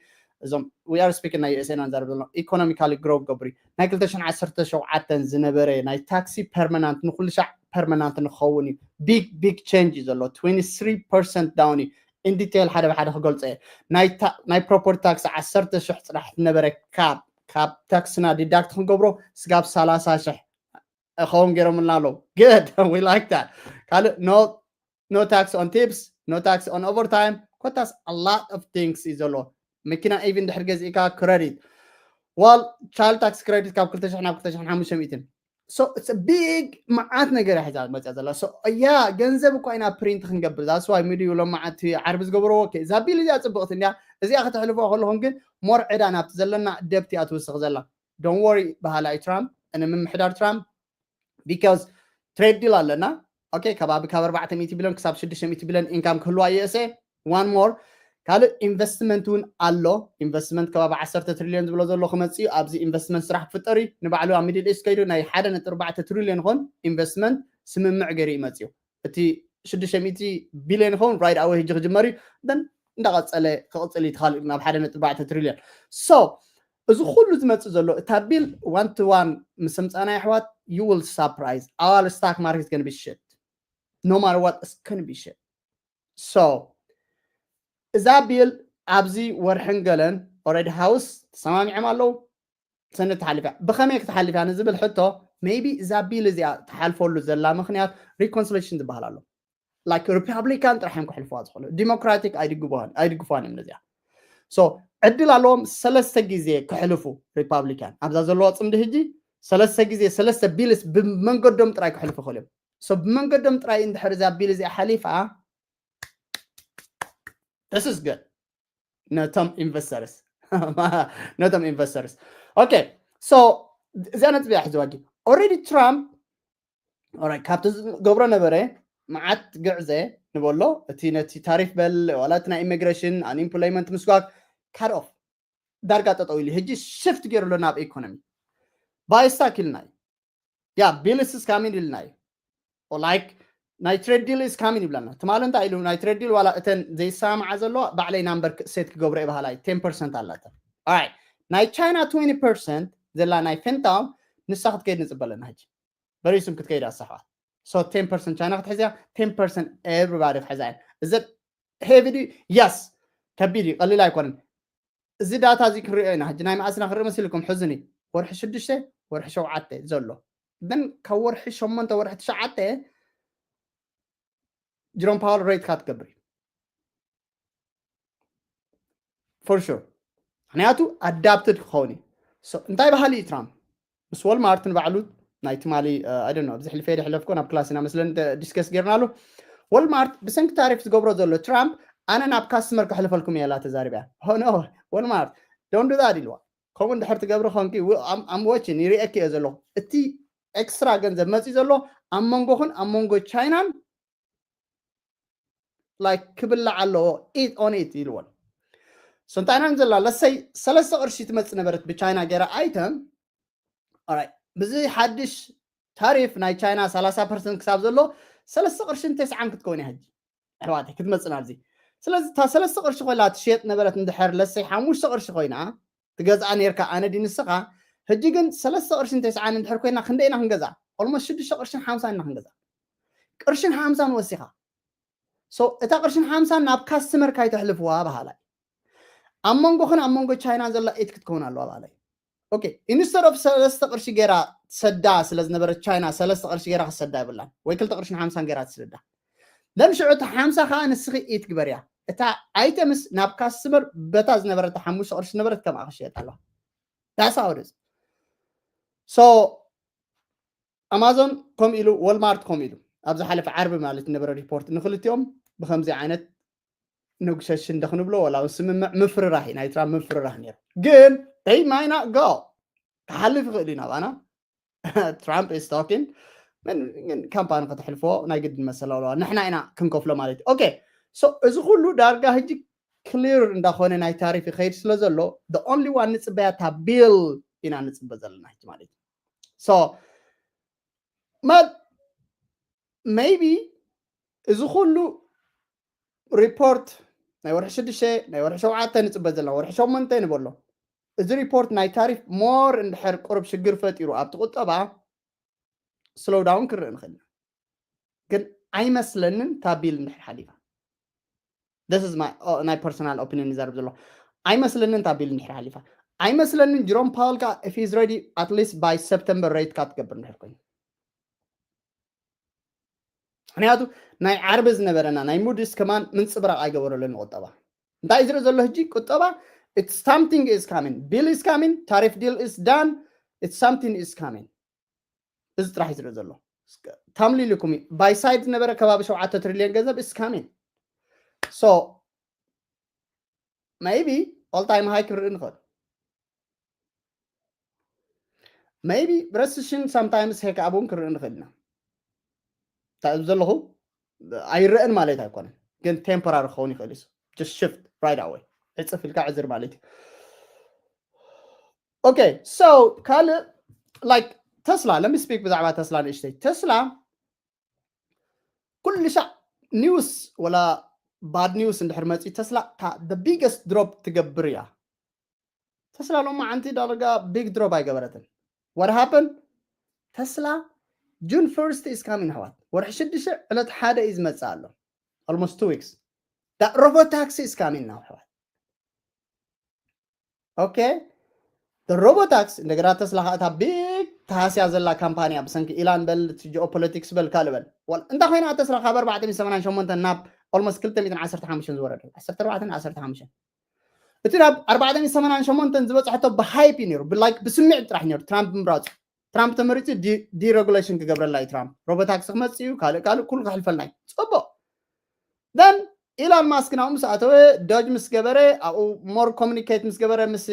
እዞም we are speaking ናይ U S A ኢና ንዛረብ ዘለና። ኢኮኖሚካሊ ግሮ ክገብሩ እዩ። ናይ ክልተ ሽሕን ዓሰርተ ሸውዓተን ዝነበረ ናይ ታክሲ ፐርማናንት ንኩሉ ሻዕ ፐርማናንት ንክኸውን እዩ። ቢግ ቢግ ቼንጅ እዩ ዘሎ። Twenty three percent down እዩ። In detail ሓደ ብሓደ ክገልፆ እየ። ናይ ፕሮፐርቲ ታክሲ ዓሰርተ ሽሕ ፅራሕ ዝነበረ ካብ ካብ ታክስና ዲዳክት ክንገብሮ ስጋብ ሰላሳ ሽሕ ክኸውን ገይሮምልና ኣለዉ። Good, we like that. ካልእ no no tax on tips, no tax on overtime ኮታስ a lot of things እዩ ዘሎ። መኪና even ድሕር ገዚእካ ክረዲት ዋል ቻይልድ ታክስ ክረዲት ካብ ክልተ ሽሕ ናብ ክልተ ሽሕን ሓሙሽተ ሚእትን። So it's a big መዓት ነገር እያ ሒዛ መፅያ ዘላ። So yeah ገንዘብ እኳ ኢና ፕሪንት ክንገብር that's why ሚድዩ ሎም መዓት ዓርቢ ዝገበርዎ። Okay እዛ ቢል እዚኣ ፅብቕቲ እንድያ። እዚኣ ከተሕልፎ ከለኹም ግን ሞር ዕዳ ናብቲ ዘለና ደብት እያ ትውስኽ ዘላ። Don't worry በሃላ እዩ ትራምፕ ንምምሕዳር ትራምፕ because ትሬድ ዲል ኣለና። Okay ከባቢ ካብ ኣርባዕተ ሚእቲ ቢልዮን ክሳብ ሽዱሽተ ሚእቲ ቢልዮን ኢንካም ክህልዋ U S A። One more ካልእ ኢንቨስትመንት እውን ኣሎ። ኢንቨስትመንት ከባቢ ዓሰርተ ትሪልዮን ዝብሎ ዘሎ ክመፅእ እዩ። ኣብዚ ኢንቨስትመንት ስራሕ ክፍጠር እዩ። ንባዕሉ ኣብ ሚድል ኢስት ከይዱ ናይ ሓደ ነጥቢ ኣርባዕተ ትሪልዮን ይኾን ኢንቨስትመንት ስምምዕ ገይሩ ይመፅእ እዩ። እቲ ሽዱሽተ ሚእቲ ቢልዮን ይኸውን right away ሕጂ ክጅመር እዩ። Then እንዳቐፀለ ክቕፅል እዩ። ትኻል ናብ ሓደ ነጥቢ ኣርባዕተ ትሪልዮን። So እዚ ኩሉ ዝመፅእ ዘሎ እታ ቢል one to one ምስ ምፃና ኣሕዋት you will surprise our stock market gonna be shit. No matter what, it's gonna be shit. So እዛ ቢል ኣብዚ ወርሕን ገለን already ሃውስ ተሰማሚዖም ኣለዉ። ሰነድ ተሓሊፋ ብኸመይ ክትሓልፍ እያ ንዝብል ሕቶ maybe እዛ ቢል እዚኣ ትሓልፈሉ ዘላ ምኽንያት ሪኮንሲሌሽን ዝበሃል ኣሎ። Like ሪፓብሊካን ጥራሕ እዮም ክሕልፍዋ ዝኽእሉ። ዲሞክራቲክ ኣይድግፍዋን እዮም ነዚኣ። So ዕድል ኣለዎም ሰለስተ ግዜ ክሕልፉ ሪፓብሊካን ኣብዛ ዘለዋ ፅምዲ ሕጂ ሰለስተ ግዜ ሰለስተ ቢልስ ብመንገዶም ጥራይ ክሕልፉ ይኽእሉ እዮም። So ብመንገዶም ጥራይ እንድሕር እዛ ቢል እዚኣ ሓሊፋ this is good. ነቶም investors ነቶም investors okay so እዚኣ ነጥቢ እያ ሕዚ ዋጊ already ትራምፕ ካብቲ ዝገብሮ ነበረ መዓት ግዕዘ ንበሎ እቲ ነቲ ታሪፍ በል ዋላ እቲ ናይ ኢሚግሬሽን unemployment ምስጓግ ካድ ኦፍ ዳርጋ ጠጠው ኢሉ ሕጂ ሽፍት ገይሩ ኣሎ ናብ ኢኮኖሚ ባይስታክ ኢልና እዩ ያ ቢልስ ስካሚን ኢልና እዩ like ናይ trade deal is coming ይብለና ትማሊ እንታይ ኢሉ ናይ trade deal ዋላ እተን ዘይሰማዓ ዘለዋ ባዕለይ ናምበር ሴት ክገብሮ ይባሃላ እዩ ten percent ኣላተ ናይ ቻይና twenty percent ዘላ ናይ ፌንታው ንሳ ክትከይድ ንፅበለና ሕጂ በሪሱም ክትከይድ ኣሳሕዋት so ten percent ቻይና ክትሕዝያ ten percent everybody ክትሕዛ እየ እዚ heavy ድዩ yes ከቢድ እዩ ቀሊል ኣይኮነን እዚ ዳታ እዚ ክንሪኦ ኢና ሕጂ ናይ መዓስና ክንርኢ መሲልኩም ሕዝኒ ወርሒ ሽዱሽተ ወርሒ ሸውዓተ ዘሎ ግን ካብ ወርሒ ሸሞንተ ወርሒ ትሽዓተ ጅሮም ፓወል ሬት ካ ትገብር እዩ for sure ምክንያቱ adapted ክኸውን እዩ እንታይ ባህሊ እዩ ትራምፕ ምስ ወልማርት ንባዕሉ ናይ ትማሊ ኣይ ዶንት ኖ ኣብዚ ሕልፈ ድሕለፍኮ ናብ ክላስ ኢና መስለን ዲስከስ ጌርናሉ ወልማርት ብሰንኪ ታሪፍ ዝገብሮ ዘሎ ትራምፕ ኣነ ናብ ካስተመር ከሕልፈልኩም እየ ላ ተዛሪብያ ሆኖ ወልማርት don't do that ኢልዋ ከምኡ እንድሕር ትገብሪ ኮንኪ I'm watching ይርእየኪ እየ ዘለኹ እቲ ኤክስትራ ገንዘብ መፂ ዘሎ ኣብ መንጎኹን ኣብ መንጎ ቻይናን like ክብላዕ ኣለዎ eat on it ኢልወን so እንታይ ኢና ንዘላ ለሰይ ሰለስተ ቅርሺ ትመፅእ ነበረት ብቻይና ገይራ ኣይተም ብዚ ሓድሽ ታሪፍ ናይ ቻይና ሰላሳ ፐርሰንት ክሳብ ዘሎ ሰለስተ ቅርሽን ተስዓን ክትከውን እያ ሕጂ ኣሕዋተይ ክትመፅእ ናብዚ ስለዚ እታ ሰለስተ ቅርሺ ኮይላ ትሽየጥ ነበረት እንድሕር ለሰይ ሓሙሽተ ቅርሺ ኮይና ትገዝኣ ነርካ ኣነ ድዩ ንስኻ ሕጂ ግን ሰለስተ ቅርሽን ተስዓን እንድሕር ኮይና ክንደይ ኢና ክንገዝኣ almost ሽዱሽተ ቅርሽን ሓምሳን ኢና ክንገዝኣ ቅርሽን ሓምሳን ወሲኻ so እታ ቅርሽን ሓምሳን ናብ ካስተመር ካይተሕልፍዋ በሃላይ ኣብ መንጎኽን ኣብ መንጎ ቻይናን ዘላ ኢት ክትከውን ኣለዋ በሃላይ okay instead of ሰለስተ ቅርሺ ገይራ ትሰዳ ስለ ዝነበረት ቻይና ሰለስተ ቅርሺ ገይራ ክትሰዳ ይብላን ወይ ክልተ ቅርሽን ሓምሳን ገይራ ትስዳ then ሽዑ እቲ ሓምሳ ከዓ ንስኺ ኢት ግበርያ እታ ኣይተምስ ናብ ካስተመር በታ ዝነበረት ሓሙሽተ ቅርሺ ነበረት ከምኣ ክሽየጥ ኣለዋ that's how it is so ኣማዞን ከምኡ ኢሉ ወልማርት ከምኡ ኢሉ ኣብ ዝሓለፈ ዓርቢ ማለት ዝነበረ ሪፖርት ንክልቲኦም ብከምዚ ዓይነት ነጉሸሽ እንደ ክንብሎ ወላ ስምምዕ ምፍርራህ እዩ ናይ ትራምፕ ምፍርራህ ነይሩ ግን they might not go ክሓልፍ ይኽእል እዩ ናባና ትራምፕ is talking ግን ካምፓኒ ከተሕልፎ ናይ ግድን መሰል ኣለዋ ንሕና ኢና ክንከፍሎ ማለት እዩ okay so እዚ ኩሉ ዳርጋ ሕጂ ክሊር እንዳኾነ ናይ ታሪፍ ይኸይድ ስለ ዘሎ the only one ንፅበያ እታ ቢል ኢና ንፅበ ዘለና ሕጂ ማለት እዩ so maybe እዚ ኩሉ ሪፖርት ናይ ወርሒ ሽዱሽተ ናይ ወርሒ ሸውዓተ ንፅበ ዘለና ወርሒ ሸሞንተ ንበሎ እዚ ሪፖርት ናይ ታሪፍ more እንድሕር ቁሩብ ሽግር ፈጢሩ ኣብቲ ቁጠባ slow down ክርኢ ንኽእል ኢና ግን ኣይመስለንን እታ ቢል እንድሕር ሓሊፋ this is my oh, ናይ personal opinion ይዛረብ ዘሎ ኣይመስለንን እታ ቢል እንድሕር ሓሊፋ ኣይመስለንን ጅሮም ፓወል ከዓ if he's ready at least by September rate cut ክገብር እንድሕር ኮይኑ ምክንያቱ ናይ ዓርቢ ዝነበረና ናይ ሙድስ ከማን ምንፅብራቕ ኣይገበረሉን ቁጠባ እንታይ ዝርኢ ዘሎ ሕጂ ቁጠባ it's something is coming bill is coming tariff deal is done it's something is coming እዚ ጥራሕ ዝርኢ ዘሎ ታምሊልኩም ባይ ሳይድ ዝነበረ ከባቢ ሸውዓተ ትሪልዮን ገንዘብ is coming so maybe all time high ክንርኢ ንኽእል maybe recession sometimes ሄክ ኣቡን ክንርኢ ንኽእል ኢና ታእብ ዘለኹ ኣይረአን ማለት ኣይኮነን ግን temporary ክኸውን ይኽእል እዩ just shift right away ዕፅፍ ኢልካ ዕዝር ማለት እዩ okay so ካልእ like ተስላ let me speak ብዛዕባ ተስላ ንእሽተይ ተስላ ኩሉ ሻዕ news ወላ bad news እንድሕር መፂ ተስላ the biggest drop ትገብር እያ ተስላ ሎማዓንቲ ዳርጋ big drop ኣይገበረትን what happened ተስላ June first is coming ኣሕዋት ወርሒ ሽዱሽተ ዕለት ሓደ እዩ ዝመፅእ ኣሎ almost two weeks robotaxi is coming now ኣሕዋት okay robotaxi እንደገና ተስላ ከዓ እታ big ተሃስያ ዘላ ካምፓንያ ብሰንኪ ኢላን በል geopolitics በል ካልእ በል እንታይ ኮይና ተስላ ካብ ኣርባዕተ ሚእቲ ሰማንያን ሸሞንተ ናብ almost ክልተ ሚእትን ዓሰርተ ሓሙሽተን ዝወረደ ዓሰርተ ኣርባዕተን ዓሰርተ ሓሙሽተን እቲ ናብ ኣርባዕተ ሚእቲ ሰማንያን ሸሞንተን ዝበፅሐቶ ብሃይፕ እዩ ነይሩ ብላይክ ብስምዒት ጥራሕ ነይሩ ትራምፕ ምምራፁ ትራምፕ ተመሪፁ deregulation ክገብረላ እዩ ትራምፕ robotaxi ክመፅእ እዩ ካልእ ካልእ ኩሉ ከሕልፈልና እዩ ፅቡቅ then ኢላን ማስክ ናብኡ ምስ ኣተወ፣ ዶጅ ምስ ገበረ፣ ኣብኡ more communicate ምስ ገበረ ምስ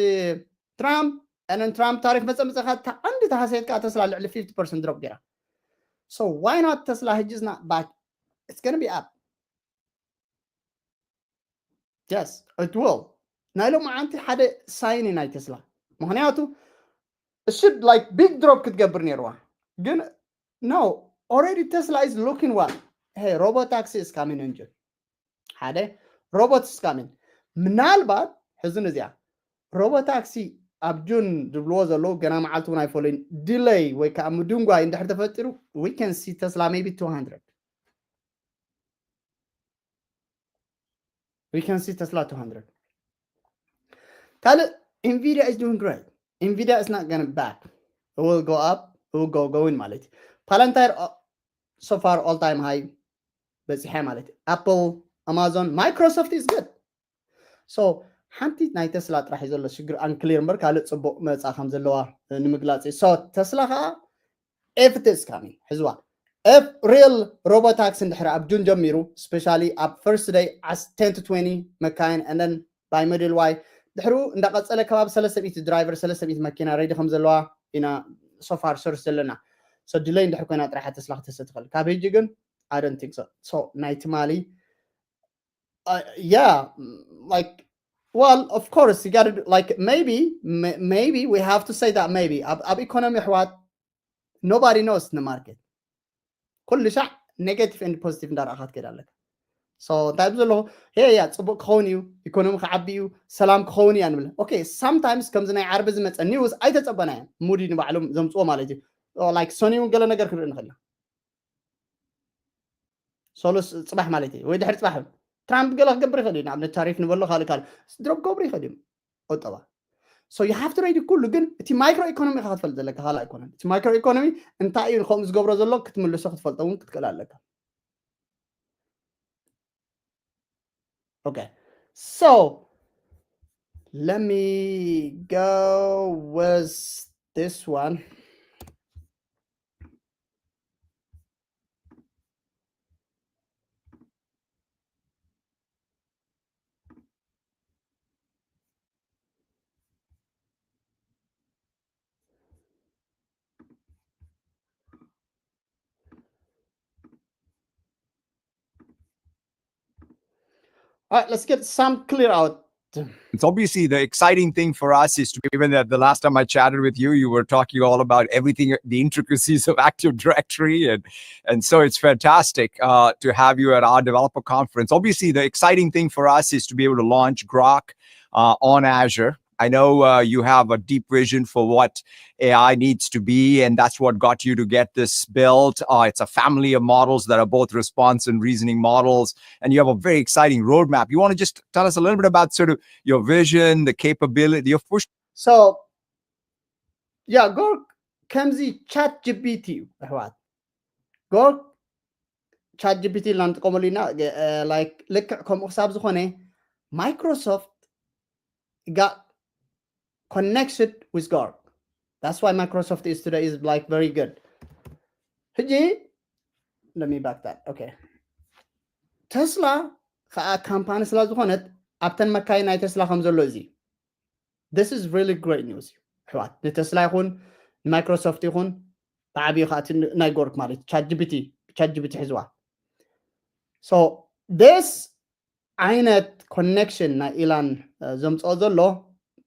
ትራምፕ፣ and then ትራምፕ ታሪፍ መጸ መጸ፣ እታ ቀንዲ ተሃሰየት ከዓ ተስላ ልዕሊ fifty percent drop ገይራ። So why not ተስላ? ሕጂ is not back, it's gonna be up. Yes, it will. ናይ ሎማዓንቲ ሓደ ሳይን እዩ ናይ ተስላ። ምኽንያቱ it should like big drop ክትገብር ነይርዋ። ግን no, already Tesla is looking what? Hey, robotaxi is coming engine። ሓደ robot is coming። ምናልባት ሕዝን እዚኣ ሮቦታክሲ ኣብ ጁን ዝብልዎ ዘለዉ ገና መዓልቲ እውን ኣይፈለዩን። ዲለይ ወይ ከዓ ምድንጓይ እንድሕር ተፈጢሩ we can see Tesla maybe two hundred. We can see Tesla two hundred. ካልእ Nvidia is doing great. Nvidia is not gonna back. It will go up, it will go going ማለት እዩ። Palantir so far all time high በፂሐ ማለት እዩ። Apple, Amazon, Microsoft is good. So ሓንቲ ናይ ተስላ ጥራሕ እዩ ዘሎ ሽግር unclear እምበር ካልእ ፅቡቅ መፃ ከም ዘለዋ ንምግላፅ እዩ። So ተስላ ከዓ if it is coming ሕዝዋ if real robotaxi እንድሕር ኣብ ጁን ጀሚሩ especially ኣብ first day as ten to twenty መካይን and then by model Y ድሕሩ እንዳቀፀለ ከባቢ ሰለስተ ሚእቲ ድራይቨር ሰለስተ ሚእቲ መኪና ready ከም ዘለዋ ኢና so far source ዘለና። So delay እንድሕር ኮይና ጥራሕ ተስላ ክተስእ ትኽእል። ካብ ሕጂ ግን I don't think so. So ናይ ትማሊ uh, yeah, like well of course you gotta do, like maybe may- maybe we have to say that maybe ኣብ ኣብ ኢኮኖሚ ኣሕዋት nobody knows the market። ኩሉ ሻዕ negative and positive እንዳረኣኻ ትከይድ ኣለካ። So እንታይ ብዘለኹ ሄ ያ ፅቡቅ ክኸውን እዩ፣ ኢኮኖሚ ክዓቢ እዩ፣ ሰላም ክኸውን እዩ ንብል። Okay, sometimes ከምዚ ናይ ዓርቢ ዝመፀ news ኣይተፀበናዮ ሙዲ ንባዕሎም ዘምፅዎ ማለት እዩ። Like ሰኑይ እውን ገለ ነገር ክንርኢ ንኽእል ኢና። ሰሉስ ፅባሕ ማለት እዩ ወይ ድሕሪ ፅባሕ ትራምፕ ገለ ክገብር ይኽእል እዩ። ንኣብነት ታሪፍ ንበሎ ካልእ ካልእ ድሮፕ ክገብሩ ይኽእል እዮም። ቁጠባ so you have to ready ኩሉ። ግን እቲ micro economy ኢኻ ክትፈልጥ ዘለካ ካልእ ኣይኮነን። እቲ micro economy እንታይ እዩ ከምኡ ዝገብሮ ዘሎ ክትምልሶ ክትፈልጦ እውን ክትክእል ኣለካ። Okay, so let me go with this one. All right, let's get some clear out. It's obviously the exciting thing for us is to, given that the last time I chatted with you, you were talking all about everything, the intricacies of Active Directory, and and so it's fantastic uh, to have you at our developer conference. Obviously, the exciting thing for us is to be able to launch Grok uh, on Azure. I know uh, you have a deep vision for what A I needs to be, and that's what got you to get this built. Uh, it's a family of models that are both response and reasoning models, and you have a very exciting roadmap. You want to just tell us a little bit about sort of your vision, the capability, your push. So, yeah, Grok ከምዚ ቻት ጂ ፒ ቲ እዩ ኣሕዋት። Grok ቻት ጂ ፒ ቲ ኢልና ንጥቀመሉ ኢና። Like ልክዕ ከምኡ ክሳብ ዝኾነ Microsoft got connected with Grok. That's why Microsoft is today is like very good. ሕጂ let me back that. Okay, ተስላ ከዓ ካምፓኒ ስለ ዝኾነት ኣብተን መካይን ናይ ተስላ ከም ዘሎ እዚ this is really great news እዩ ኣሕዋት። ንተስላ ይኹን ንማይክሮሶፍት ይኹን ብዓብዩ ከዓ ናይ ጎርክ ማለት ቻት ጂ ፒ ቲ ቻት ጂ ፒ ቲ ሕዝዋ። So this ዓይነት ኮኔክሽን ናይ ኢላን ዘምፅኦ ዘሎ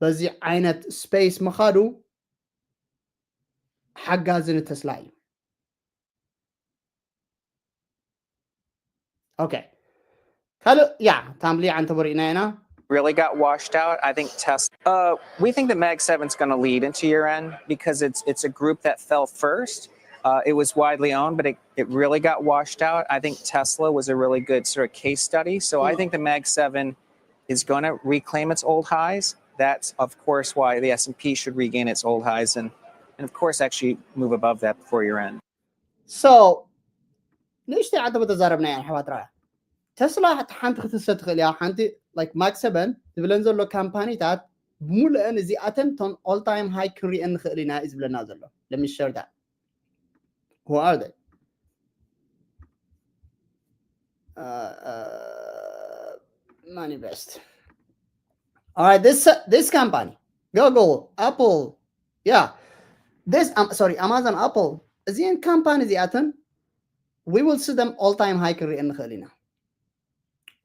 በዚ ዓይነት ስፔስ ምኻዱ ሓጋዚ ንተስላ እዩ። Okay, ካልእ ያ ታምሊ ዓንተ በሪእና ኢና። Really got washed out. I think Tesla. Uh, we think that Mag Seven's going to lead into year end because it's it's a group that fell first. Uh, it was widely owned, but it, it really got washed out. I think Tesla was a really good sort of case study. So I think the Mag Seven is going to reclaim its old highs. That's of course why the S and P should regain its old highs and and of course actually move above that before year end. So ንእሽተይ ዓንተ ተዛረብና ኢና ኣሕዋት። ራ ተስላ ሓንቲ ክትሰ ትኽእል እያ። ሓንቲ like ማክ ሰበን ዝብለን ዘሎ ካምፓኒታት ብምሉአን እዚኣተን ቶን all time high ክንሪአን ንኽእል ኢና እዩ ዝብለና ዘሎ። Let me share that. Who are they? Uh, uh, Money best. All right, this uh, this company, Google, Apple, yeah, this um, sorry, Amazon, Apple. እዚአን ካምፓኒ እዚኣተን we will see them all time high ክንሪኤን ንኽእል ኢና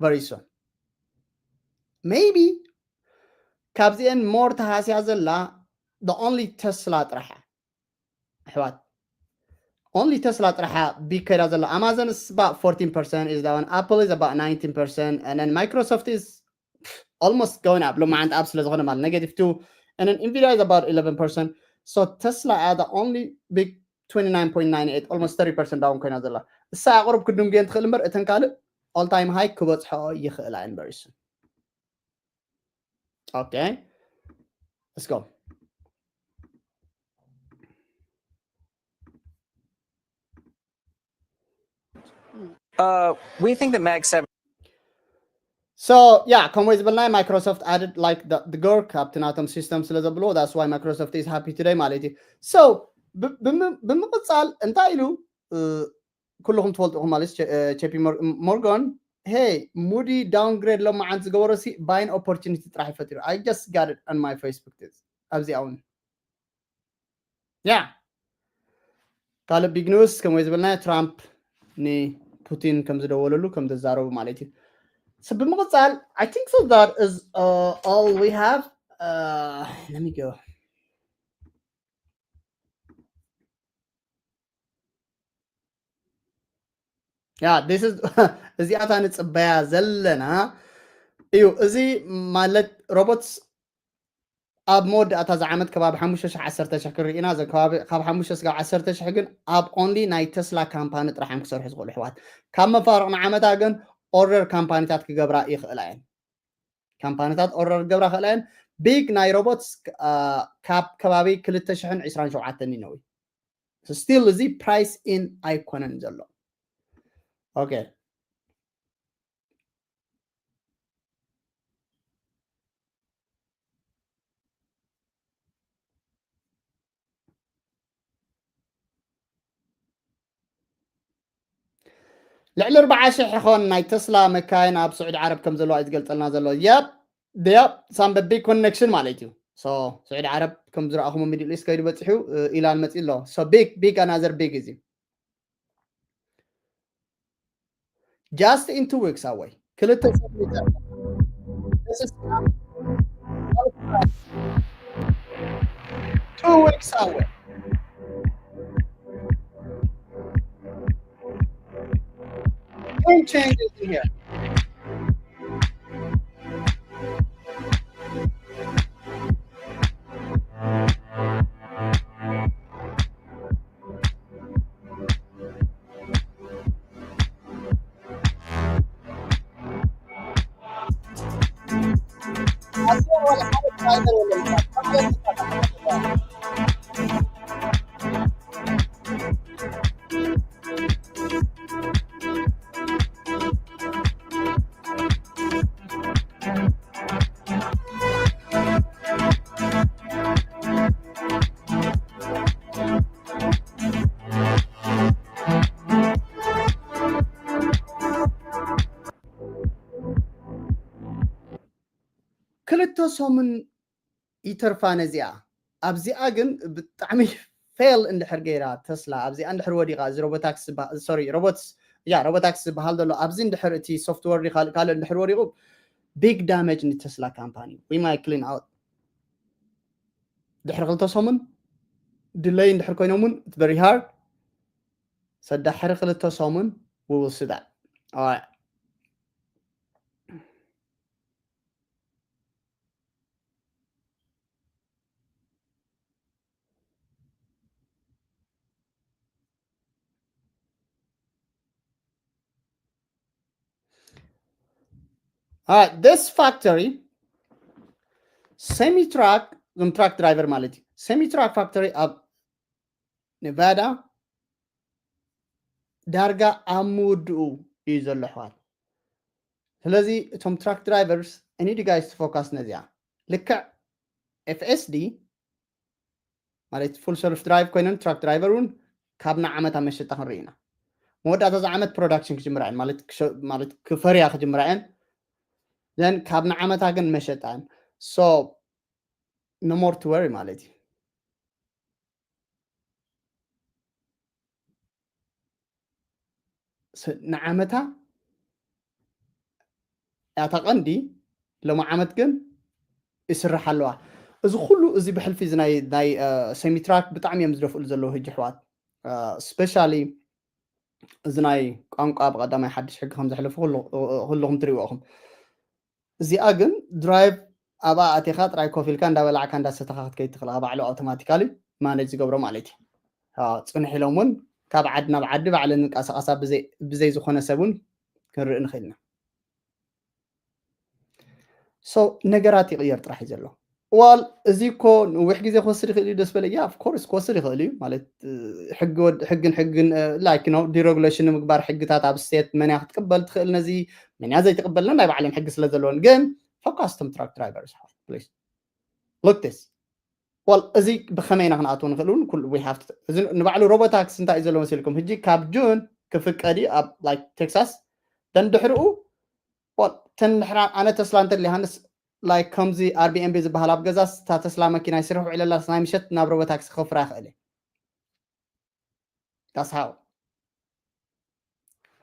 very soon. Maybe ካብዚአን more ተሃስያ ዘላ the only Tesla ጥራሓ ኣሕዋት። Only Tesla ጥራሓ big ከይዳ ዘላ። Amazon is about fourteen percent is down, Apple is about nineteen percent, and then Microsoft is almost going up. ሎማዓንቲ up ስለ ዝኾነ ማለት negative two, and then Nvidia is about eleven percent. So Tesla are the only big twenty-nine point nine eight, almost thirty percent down ኮይና ዘላ። እሳ ኣቕርብ ክድንጉየን ትኽእል እምበር እተን ካልእ all time high ክበጽሖ ይኽእላ እየን very soon. Okay, let's go. Uh, we think that Mag seven. So yeah, ከምኡ ዝበልና Microsoft added like the, the Gork ኣብቲ ናቶም system ስለ ዘብልዎ that's why Microsoft is happy today ማለት እዩ። So ብምቕፃል እንታይ ኢሉ ኩልኹም ትፈልጥኹም ማለት ቼፒ ሞርጋን hey Moody downgrade ሎማዓንቲ ዝገበሮ ሲ buying opportunity ጥራሕ ይፈጢሩ። I just got it on my Facebook ኣብዚኣ እውን ያ ካልእ big news ከምኡ ዝበልና ትራምፕ ንፑቲን ከም ዝደወለሉ ከም ዘዛረቡ ማለት እዩ። ብምቕፃል I think so that is uh, all we have. Uh, let me go. Yeah, this is እዚኣታ ንፅበያ ዘለና እዩ። እዚ ማለት robots ኣብ መወዳእታ እዚ ዓመት ከባቢ ሓሙሽተ ሽሕ ዓሰርተ ሽሕ ክንርኢ ኢና። እዘን ከባቢ ካብ ሓሙሽተ ስጋብ ዓሰርተ ሽሕ ግን ኣብ only ናይ ተስላ ካምፓኒ ጥራሕ እዮም ክሰርሑ ዝኽእሉ ኣሕዋት። ካብ መፋርቕ ንዓመታ ግን order ካምፓኒታት ክገብራ ይኽእላ እየን። ካምፓኒታት order ክገብራ ይኽእላ እየን። Big ናይ robots ካብ ከባቢ ክልተ ሽሕን ዕስራን ሸውዓተን ይነው። Still እዚ price in ኣይኮነን ዘሎ። Okay. ልዕሊ ኣርባዓ ሽሕ ይኾን ናይ ተስላ መካይን ኣብ ስዑዲ ዓረብ ከም ዘለዋ እዩ ዝገልጸልና ዘሎ። Yep, yep, some big connection ማለት እዩ። So ስዑዲ ዓረብ ከም ዝረኣኹሞ ሚድል ኢስት ከይዱ በፂሑ ኢላን መፂ ኣሎ። So big, big, another big እዚ just in two weeks away ክልተ two weeks away. Big changes in here. ክልተ ሰሙን ይተርፋ ነዚኣ። ኣብዚኣ ግን ብጣዕሚ fail እንድሕር ገይራ ተስላ ኣብዚኣ እንድሕር ወዲቓ እዚ ሮቦታክስ sorry robots yeah robotaxi ዝበሃል ዘሎ ኣብዚ እንድሕር እቲ software ካልእ እንድሕር ወዲቑ big damage ንተስላ ካምፓኒ we might clean out ድሕሪ ክልተ ሰሙን delay እንድሕር ኮይኖም እውን it's very hard ሰዳሕሪ ክልተ ሰሙን we will see that. All right. All right, this factory semi truck ም truck driver ማለት እዩ semi truck factory ኣብ ኔቫዳ ዳርጋ ኣብ ምውድኡ እዩ ዘሎ ኣሕዋት። ስለዚ እቶም truck drivers I need you guys to focus ነዚኣ ልክዕ FSD ማለት full self drive ኮይነን truck driver እውን ካብ ንዓመት ኣብ መሸጣ ክንርኢ ኢና። መወዳእታ እዚ ዓመት production ክጅምራ እየን ማለት ክፈርያ ክጅምራ እየን። then ካብ ንዓመታ ግን መሸጣን so no more to worry ማለት እዩ። ንዓመታ ያታ ቀንዲ ሎሚ ዓመት ግን ይስራሕ ኣለዋ። እዚ ኩሉ እዚ ብሕልፊ እዚ ናይ ናይ ሰሚትራክ ብጣዕሚ እዮም ዝደፍእሉ ዘለዉ ህጂ ኣሕዋት። ስፔሻሊ እዚ ናይ ቋንቋ ብቐዳማይ ሓድሽ ሕጊ ከም ዘሕለፉ ኩልኹም ትሪእዎ ኢኹም። እዚኣ ግን ድራይቭ ኣብኣ ኣቲኻ ጥራይ ኮፍ ኢልካ እንዳበላዕካ እንዳሰተኻ ክትከይድ ትኽእል፣ ባዕሉ ኣውቶማቲካሊ ማኔጅ ዝገብሮ ማለት እዩ። ጽንሕ ኢሎም እውን ካብ ዓዲ ናብ ዓዲ ባዕለን ዝንቀሳቐሳ ብዘይ ዝኾነ ሰብ እውን ክንርኢ ንኽእል ኢና። ሶ ነገራት ይቕየር ጥራሕ እዩ ዘሎ። ዋል እዚ እኮ ነዊሕ ግዜ ክወስድ ይኽእል እዩ ደስ በለ እያ ኦፍኮርስ ክወስድ ይኽእል እዩ ማለት ሕግን ሕግን ላይክ ነው ዲሬጉሌሽን ንምግባር ሕግታት ኣብ ስቴት መንያ ክትቅበል ትኽእል ነዚ መንያ ዘይትቅበልና ናይ ባዕለን ሕጊ ስለ ዘለዎን ግን ፎካስ ቶም ትራክ ድራይቨርስ ፕሊስ ሉክ ስ ዋል እዚ ብኸመይ ኢና ክንኣትዎ ንኽእል እውን ኩሉ ዊ ሃፍት እዚ ንባዕሉ ሮቦታክስ እንታይ እዩ ዘሎ መሲልኩም ህጂ ካብ ጁን ክፍቀድ እዩ ኣብ ላይክ ቴክሳስ ደንድሕርኡ ተን ድሕራ ኣነ ተስላ እንተ ዮሃንስ ላይክ ከምዚ ኣርቢኤንቢ ዝበሃል ኣብ ገዛስ እታ ተስላ መኪና ይስርሕ ውዕለላስ ናይ ምሸት ናብ ሮቦታክሲ ክኸፍራ ይኽእል እየ that's how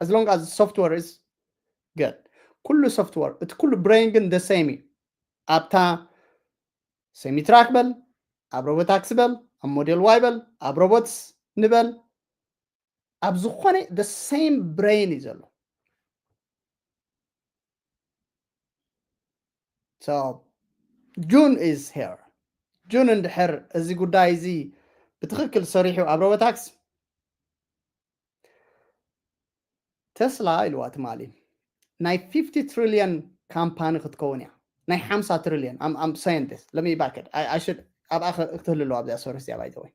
as long as software is good ኩሉ ሶፍትወር እቲ ኩሉ ብሬን ግን the same እዩ ኣብታ ሴሚትራክ በል ኣብ ሮቦታክሲ በል ኣብ ሞዴል ዋይ በል ኣብ ሮቦትስ ንበል ኣብ ዝኾነ the same ብሬን እዩ ዘሎ so June is here ጁን እንድሕር እዚ ጉዳይ እዚ ብትኽክል ሰሪሑ ኣብ ሮቦታክስ ተስላ ኢልዋ ትማሊ ናይ fifty trillion ካምፓኒ ክትከውን እያ ናይ ሓምሳ trillion I'm saying this let me back it I should ኣብኣ ክትህሉ ኣለዋ ኣብዚኣ ሶርስ እዚኣ by the way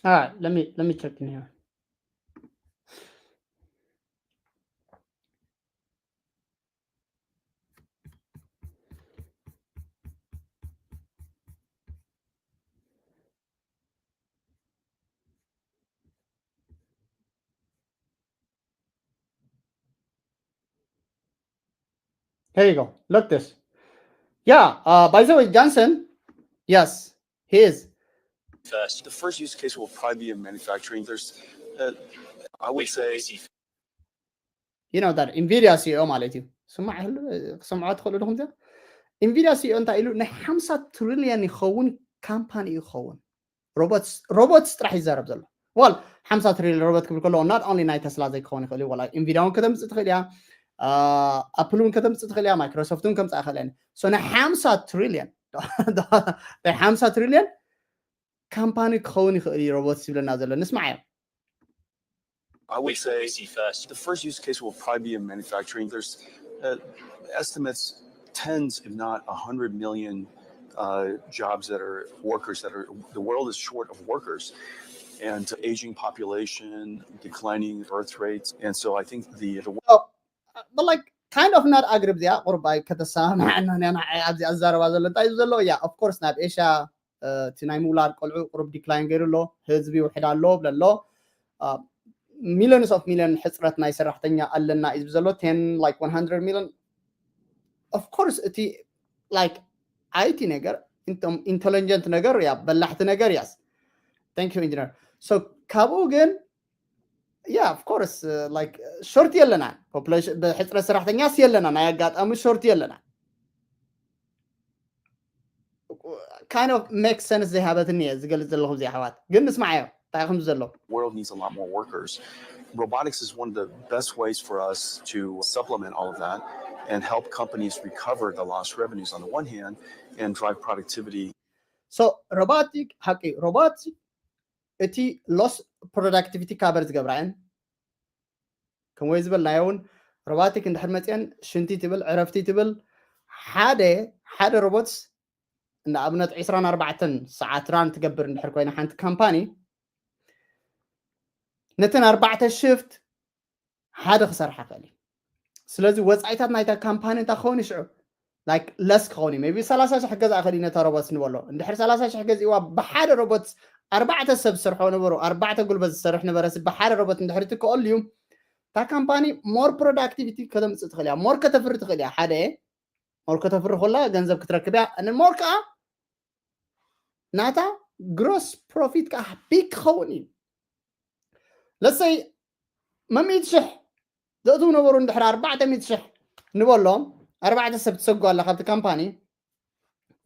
All right, let me let me check in here. Here you go. Look this. Yeah, uh, by the way, Johnson, yes, he is. First, the first use case will probably be in manufacturing. There's, uh, I would say, you know that Nvidia C E O ማለት እዩ ስማዕ ክሰምዖ ትኽእሉ ዲኹም እዚኣ Nvidia C E O እንታይ ኢሉ ናይ ሓምሳ ትሪልዮን ይኸውን ካምፓኒ እዩ ክኸውን robots robots ጥራሕ ይዛረብ ዘሎ ዋል ሓምሳ ትሪልዮን ሮቦት ክብል ከለዎ not only ናይ ተስላ ዘይክኸውን ይኽእል እዩ ዋላ Nvidia እውን ከተምፅእ ትኽእል እያ ኣፕል እውን ከተምፅእ ትኽእል እያ ማይክሮሶፍት እውን ከምፅኣ ይኽእል እያ so ናይ ሓምሳ ትሪልዮን ናይ ሓምሳ ትሪልዮን ካምፓኒ ክኸውን ይኽእል እዩ ሮቦት ዝብለና ዘሎ ንስማዓዮ I would say the first use case will probably be in manufacturing. There's uh, estimates tens, if not a hundred million uh, jobs that are workers that are the world is short of workers and aging population, declining birth rates. And so I think the, the but like kind of not agree እዚኣ ቁርባይ ከተሰማምዐና ኣብዚኣ ዝዛረባ ዘሎ እንታይ እዩ ዘሎ እያ of course ናብ ኤሽያ እቲ ናይ ምውላድ ቆልዑ ቁሩብ ዲክላይን ገይሩ ኣሎ ህዝቢ ይውሕድ ኣሎ ብለ ኣሎ ሚሊዮንስ ኦፍ ሚሊዮን ሕፅረት ናይ ሰራሕተኛ ኣለና እዩ ዘሎ ten like one hundred million of course እቲ like I T ነገር ኢንቴሊጀንት ነገር ያ በላሕቲ ነገር ያስ thank you engineer so ካብኡ ግን yeah of course like short የለና population ብሕፅረት ሰራሕተኛስ የለና ናይ ኣጋጣሚ short የለና kind of make sense ዘይሃበትኒ እየ ዝገልፅ ዘለኹ እዚ ኣሕዋት ግን ንስማዓዮ እንታይ ከም ዘሎ world needs a lot more workers. Robotics is one of the best ways for us to supplement all of that. and help companies recover the lost revenues on the one hand and drive productivity. So robotic ሓቂ robot እቲ lost productivity cover ዝገብራ እየን። ከምኡ ዝበልናዮ እውን robotic እንድሕር መፅአን ሽንቲ ትብል ዕረፍቲ ትብል ሓደ ሓደ robots ንኣብነት ዕስራን ኣርባዕተን ሰዓት run ትገብር እንድሕር ኮይና ሓንቲ ካምፓኒ ነተን ኣርባዕተ shift ሓደ ክሰርሓ ክእል እዩ። ስለዚ ወፃኢታት ናይታ ካምፓኒ እንታይ ክኸውን እዩ ሽዑ like less ክኸውን እዩ። Maybe ሰላሳ ሽሕ ገዛ ክእል እዩ ነታ robots ንበሎ። እንድሕር ሰላሳ ሽሕ ገዚእዋ ብሓደ robots ኣርባዕተ ሰብ ዝሰርሖ ነበሩ ኣርባዕተ ጉልበት ዝሰርሕ ነበረ ብሓደ robot እንድሕር ትክኣሉ እዩ እታ ካምፓኒ more productivity ከተምፅእ ትኽእል እያ። More ከተፍሪ ትኽእል እያ። ሓደ more ከተፍሪ ከላ ገንዘብ ክትረክብ እያ። More ከዓ ናታ gross profit ከዓ big ክኸውን እዩ። Let's say መሚት ሽሕ ዘእትው ነበሩ እንድሕር ኣርባዕተ ሚት ሽሕ ንበሎም ኣርባዕተ ሰብ ትሰጉ ኣላ ካብቲ ካምፓኒ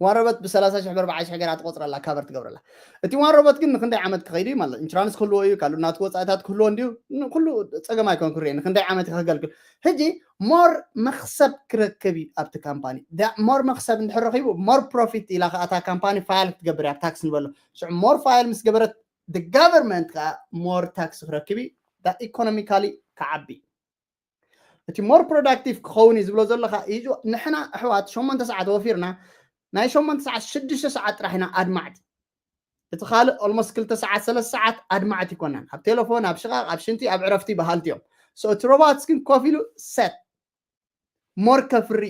one robot ብሰላሳ ሽሕ ብኣርባዓ ሽሕ ገራ ትቆፅረላ cover ትገብረላ። እቲ one robot ግን ንክንደይ ዓመት ክኸይድ እዩ ማለት insurance ክህልዎ እዩ ካልእ ናቱ ወፃኢታት ክህልዎ እንዲዩ። ኩሉ ፀገም ኣይኮን ክርእ ንክንደይ ዓመት ከገልግል ሕጂ more መክሰብ ክረክብ እዩ ኣብቲ ካምፓኒ። More መክሰብ እንድሕር ረኪቡ more profit ኢላ ከኣታ ካምፓኒ file ክትገብር እያ tax ንበሎ። ሽዑ more file ምስ ገበረት the government ከዓ more tax ክረክብ እዩ economically ክዓቢ። እቲ more productive ክኸውን እዩ ዝብሎ ዘለካ እዩ። ንሕና ኣሕዋት ሸሞንተ ሰዓት ወፊርና ናይ ሸሞንተ ሰዓት ሽዱሽተ ሰዓት ጥራሕ ኢና ኣድማዕቲ። እቲ ካልእ almost ክልተ ሰዓት ሰለስተ ሰዓት ኣድማዕቲ ይኮናን ኣብ ቴሌፎን ኣብ ሽቃቅ ኣብ ሽንቲ ኣብ ዕረፍቲ በሃልቲ እዮም። So እቲ robots ግን ኮፍ ኢሉ set more ከፍሪ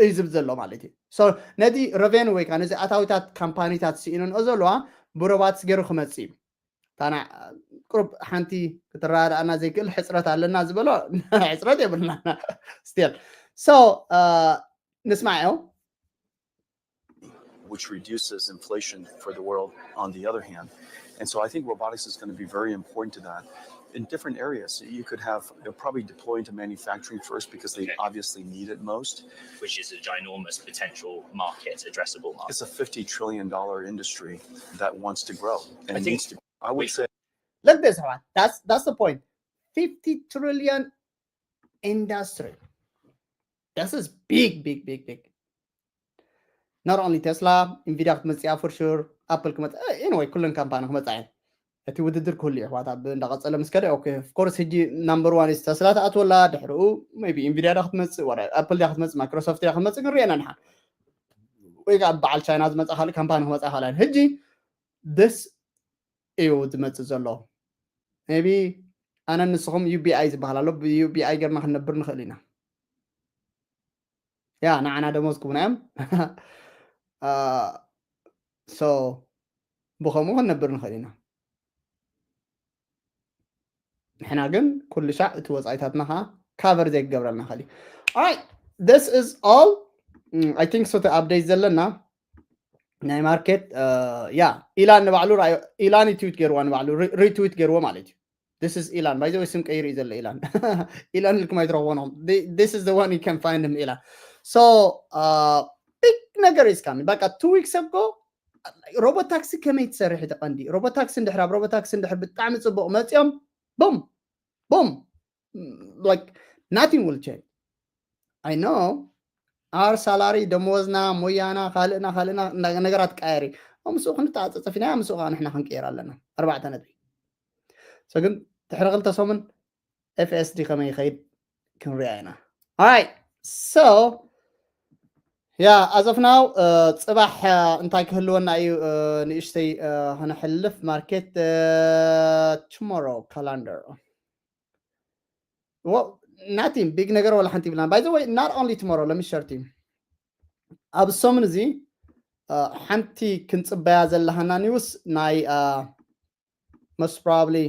እዩ ዝብል ዘሎ ማለት እዩ። So ነዚ revenue ወይ ከዓ ነዚ ኣታዊታት ካምፓኒታት ስኢነንኦ ዘለዋ ብ robots ገይሩ ክመፅእ እዩ። ታና ቁሩብ ሓንቲ ክትረዳእና ዘይክእል ሕፅረት ኣለና ዝበሎ ሕፅረት የብልና still so ንስማዕ which reduces inflation for the world on the other hand. And so I think robotics is going to be very important to that in different areas. You could have they'll probably deploy into manufacturing first because they obviously need it most. Which is a ginormous potential market, addressable market. It's a fifty trillion dollar industry that wants to grow and I think- needs to. I would say Look this one. That's that's the point. fifty trillion industry. This is big, big, big, big. Not only Tesla, Nvidia ክትመፅእ for sure, Apple ክመፅእ anyway ኩለን ካምፓኒ ክመፅኣ እየን። እቲ ውድድር ክህሉ እዩ ኣሕዋት ኣብ እንዳቀፀለ ምስ ከደ okay of course ሕጂ number one is Tesla ትኣትወላ ድሕርኡ maybe Nvidia ዳ ክትመፅእ ወረ Apple ዳ ክትመፅእ Microsoft ዳ ክትመፅእ ክንሪአና ንሓ ወይ ከዓ በዓል ቻይና ዝመፅእ ካልእ ካምፓኒ ክመፅእ ካልኣን ሕጂ this እዩ ዝመፅእ ዘሎ maybe ኣነ ንስኹም UBI ዝበሃል ኣሎ ብ UBI ገርና ክንነብር ንኽእል ኢና ያ ንዓና ደሞዝ ክቡና እዮም so ብኸምኡ ክንነብር ንኽእል ኢና ንሕና ግን ኩሉ ሻዕ እቲ ወፃኢታትና ከዓ cover ዘይክገብረልና ኽእል እዩ this is all I think so update ዘለና ናይ market ያ ኢላን ንባዕሉ ኢላን retweet ገይርዋ ንባዕሉ retweet ገይርዎ ማለት እዩ this is ኢላን by the way ስም ቀይሩ እዩ ዘሎ ኢላን ኢላን ኢልኩም ኣይትረኽቦን this is the one you can find him ኢላን so big ነገር is coming በቃ two weeks ago robot taxi ከመይ ትሰርሕ ተቐንዲ robot taxi እንድሕር ኣብ robot taxi እንድሕር ብጣዕሚ ፅቡቕ መፅኦም boom boom like nothing will change I know our salary ደመወዝና ሞያና ካልእና ካልእና ነገራት ቀየሪ ምስኡ ክንተዓፀፀፊና ምስኡ ከዓ ንሕና ክንቀየር ኣለና ኣርባዕተ ነጥቢ so ግን ድሕሪ ክልተ ሰሙን FSD ከመይ ይኸይድ ክንሪኣ ኢና right so yeah as of now ፅባሕ እንታይ ክህልወና እዩ ንእሽተይ ከነሕልፍ market tomorrow calendar well nothing big ነገር ወላ ሓንቲ ይብልና by the way not only tomorrow let me share to you ኣብ ሰሙን እዚ ሓንቲ ክንፅበያ ዘለሃና news ናይ most probably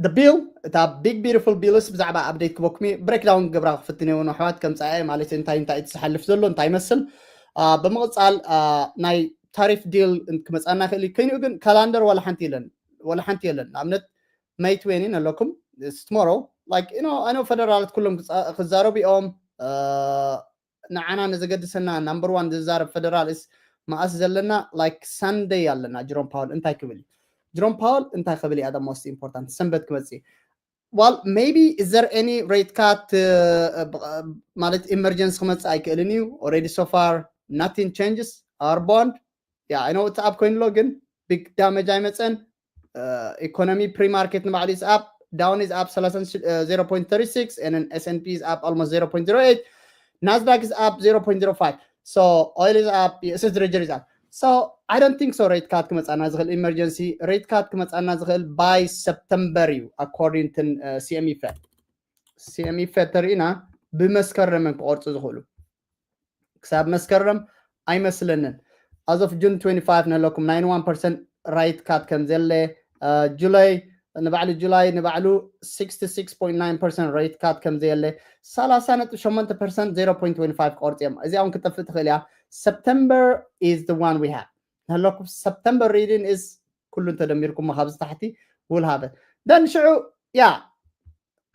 the bill እታ big beautiful bills ብዛዕባ update ክበኩም breakdown ክገብራ ክፍትን እውን ኣሕዋት ከምፃ ማለት እንታይ እንታይ እቲ ዝሓልፍ ዘሎ እንታይ ይመስል ብምቕፃል ናይ tariff deal ክመፃና ይኽእል እዩ ኮይኑ ግን calendar ዋላ ሓንቲ የለን ዋላ ሓንቲ የለን ንኣብነት May twenty ኣለኩም tomorrow like you know I know federal ኩሎም ክዛረቡ እዮም ንዓና ንዘገድሰና number one ዝዛረብ federal is መኣስ ዘለና like Sunday ኣለና Jerome Powell እንታይ ክብል እዩ Jerome Powell እንታይ ክብል እዩ the most important ሰንበት ክመፅእ Well, maybe is there any rate cut ማለት emergency ክመጽእ ኣይክእልን እዩ። Already so far nothing changes our bond. Yeah, I know it's up ኮይኑ ኣሎ ግን big damage ኣይመጸን። Economy pre-market ንባዕሉ is up, Dow is up thirty-six and then S and P is up almost zero point zero eight. Nasdaq is up zero point zero five. So oil is up, U S Treasury is up. So I don't think so rate cut ክመጻና ዝኽእል emergency rate cut ክመጻና ዝኽእል by September እዩ according to CME Fed. CME Fed ተሪእና ብመስከረም ክቆርጹ ዝኽእሉ ክሳብ መስከረም ኣይመስለንን። As of June twenty-five ንህለኩም ninety-one percent rate cut ከም ዘለ፣ ጁላይ ንባዕሉ ጁላይ ንባዕሉ sixty-six point nine percent rate cut ከም ዘየለ፣ thirty-eight point eight percent zero point twenty-five ቆርጽ እዮም። እዚኣ እውን ክጠፍእ ትኽእል እያ። September is the one we have። ንህለኩም September reading is ኩሉ እንተደሚርኩም ካብዚ ታሕቲ ውል ሃበ። Then ሽዑ ያ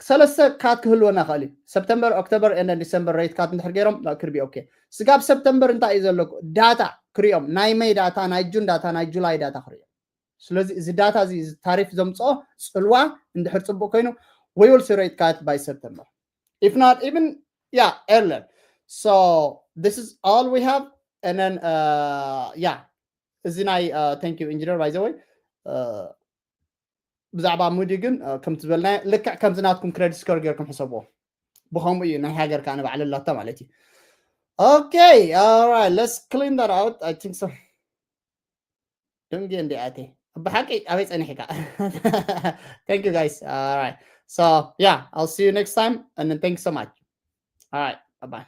ሰለስተ cut ክህልወና ይኽእል እዩ። September, October and December rate cut እንድሕር ገይሮም that could be okay። ስጋብ September እንታይ እዩ ዘለኩ? Data ክሪኦም፣ ናይ May data፣ ናይ June data፣ ናይ July data ክሪኦም። ስለዚ እዚ data እዚ እዚ ታሪፍ ዘምፅኦ ፅልዋ እንድሕር ፅቡቅ ኮይኑ we will see rate cut by September, if not even yeah earlier. So this is all we have. And then uh, yeah, እዚ ናይ uh, thank you engineer, by the way. Uh, ብዛዕባ ሙዲ ግን ከምቲ ዝበልና ልክዕ ከምዚ ናትኩም credit score ጌርኩም ሕሰብዎ። ብኸምኡ እዩ ናይ ሃገር ከዓ ንባዕሉ ኣላታ ማለት እዩ። Okay, all right, let's clean that out. I think so. ደንጌ እንዲ ኣቴ ብሓቂ ኣበይ ጸኒሕካ? Thank you guys. All right, so yeah, I'll see you next time and then thanks so much. All right, bye bye.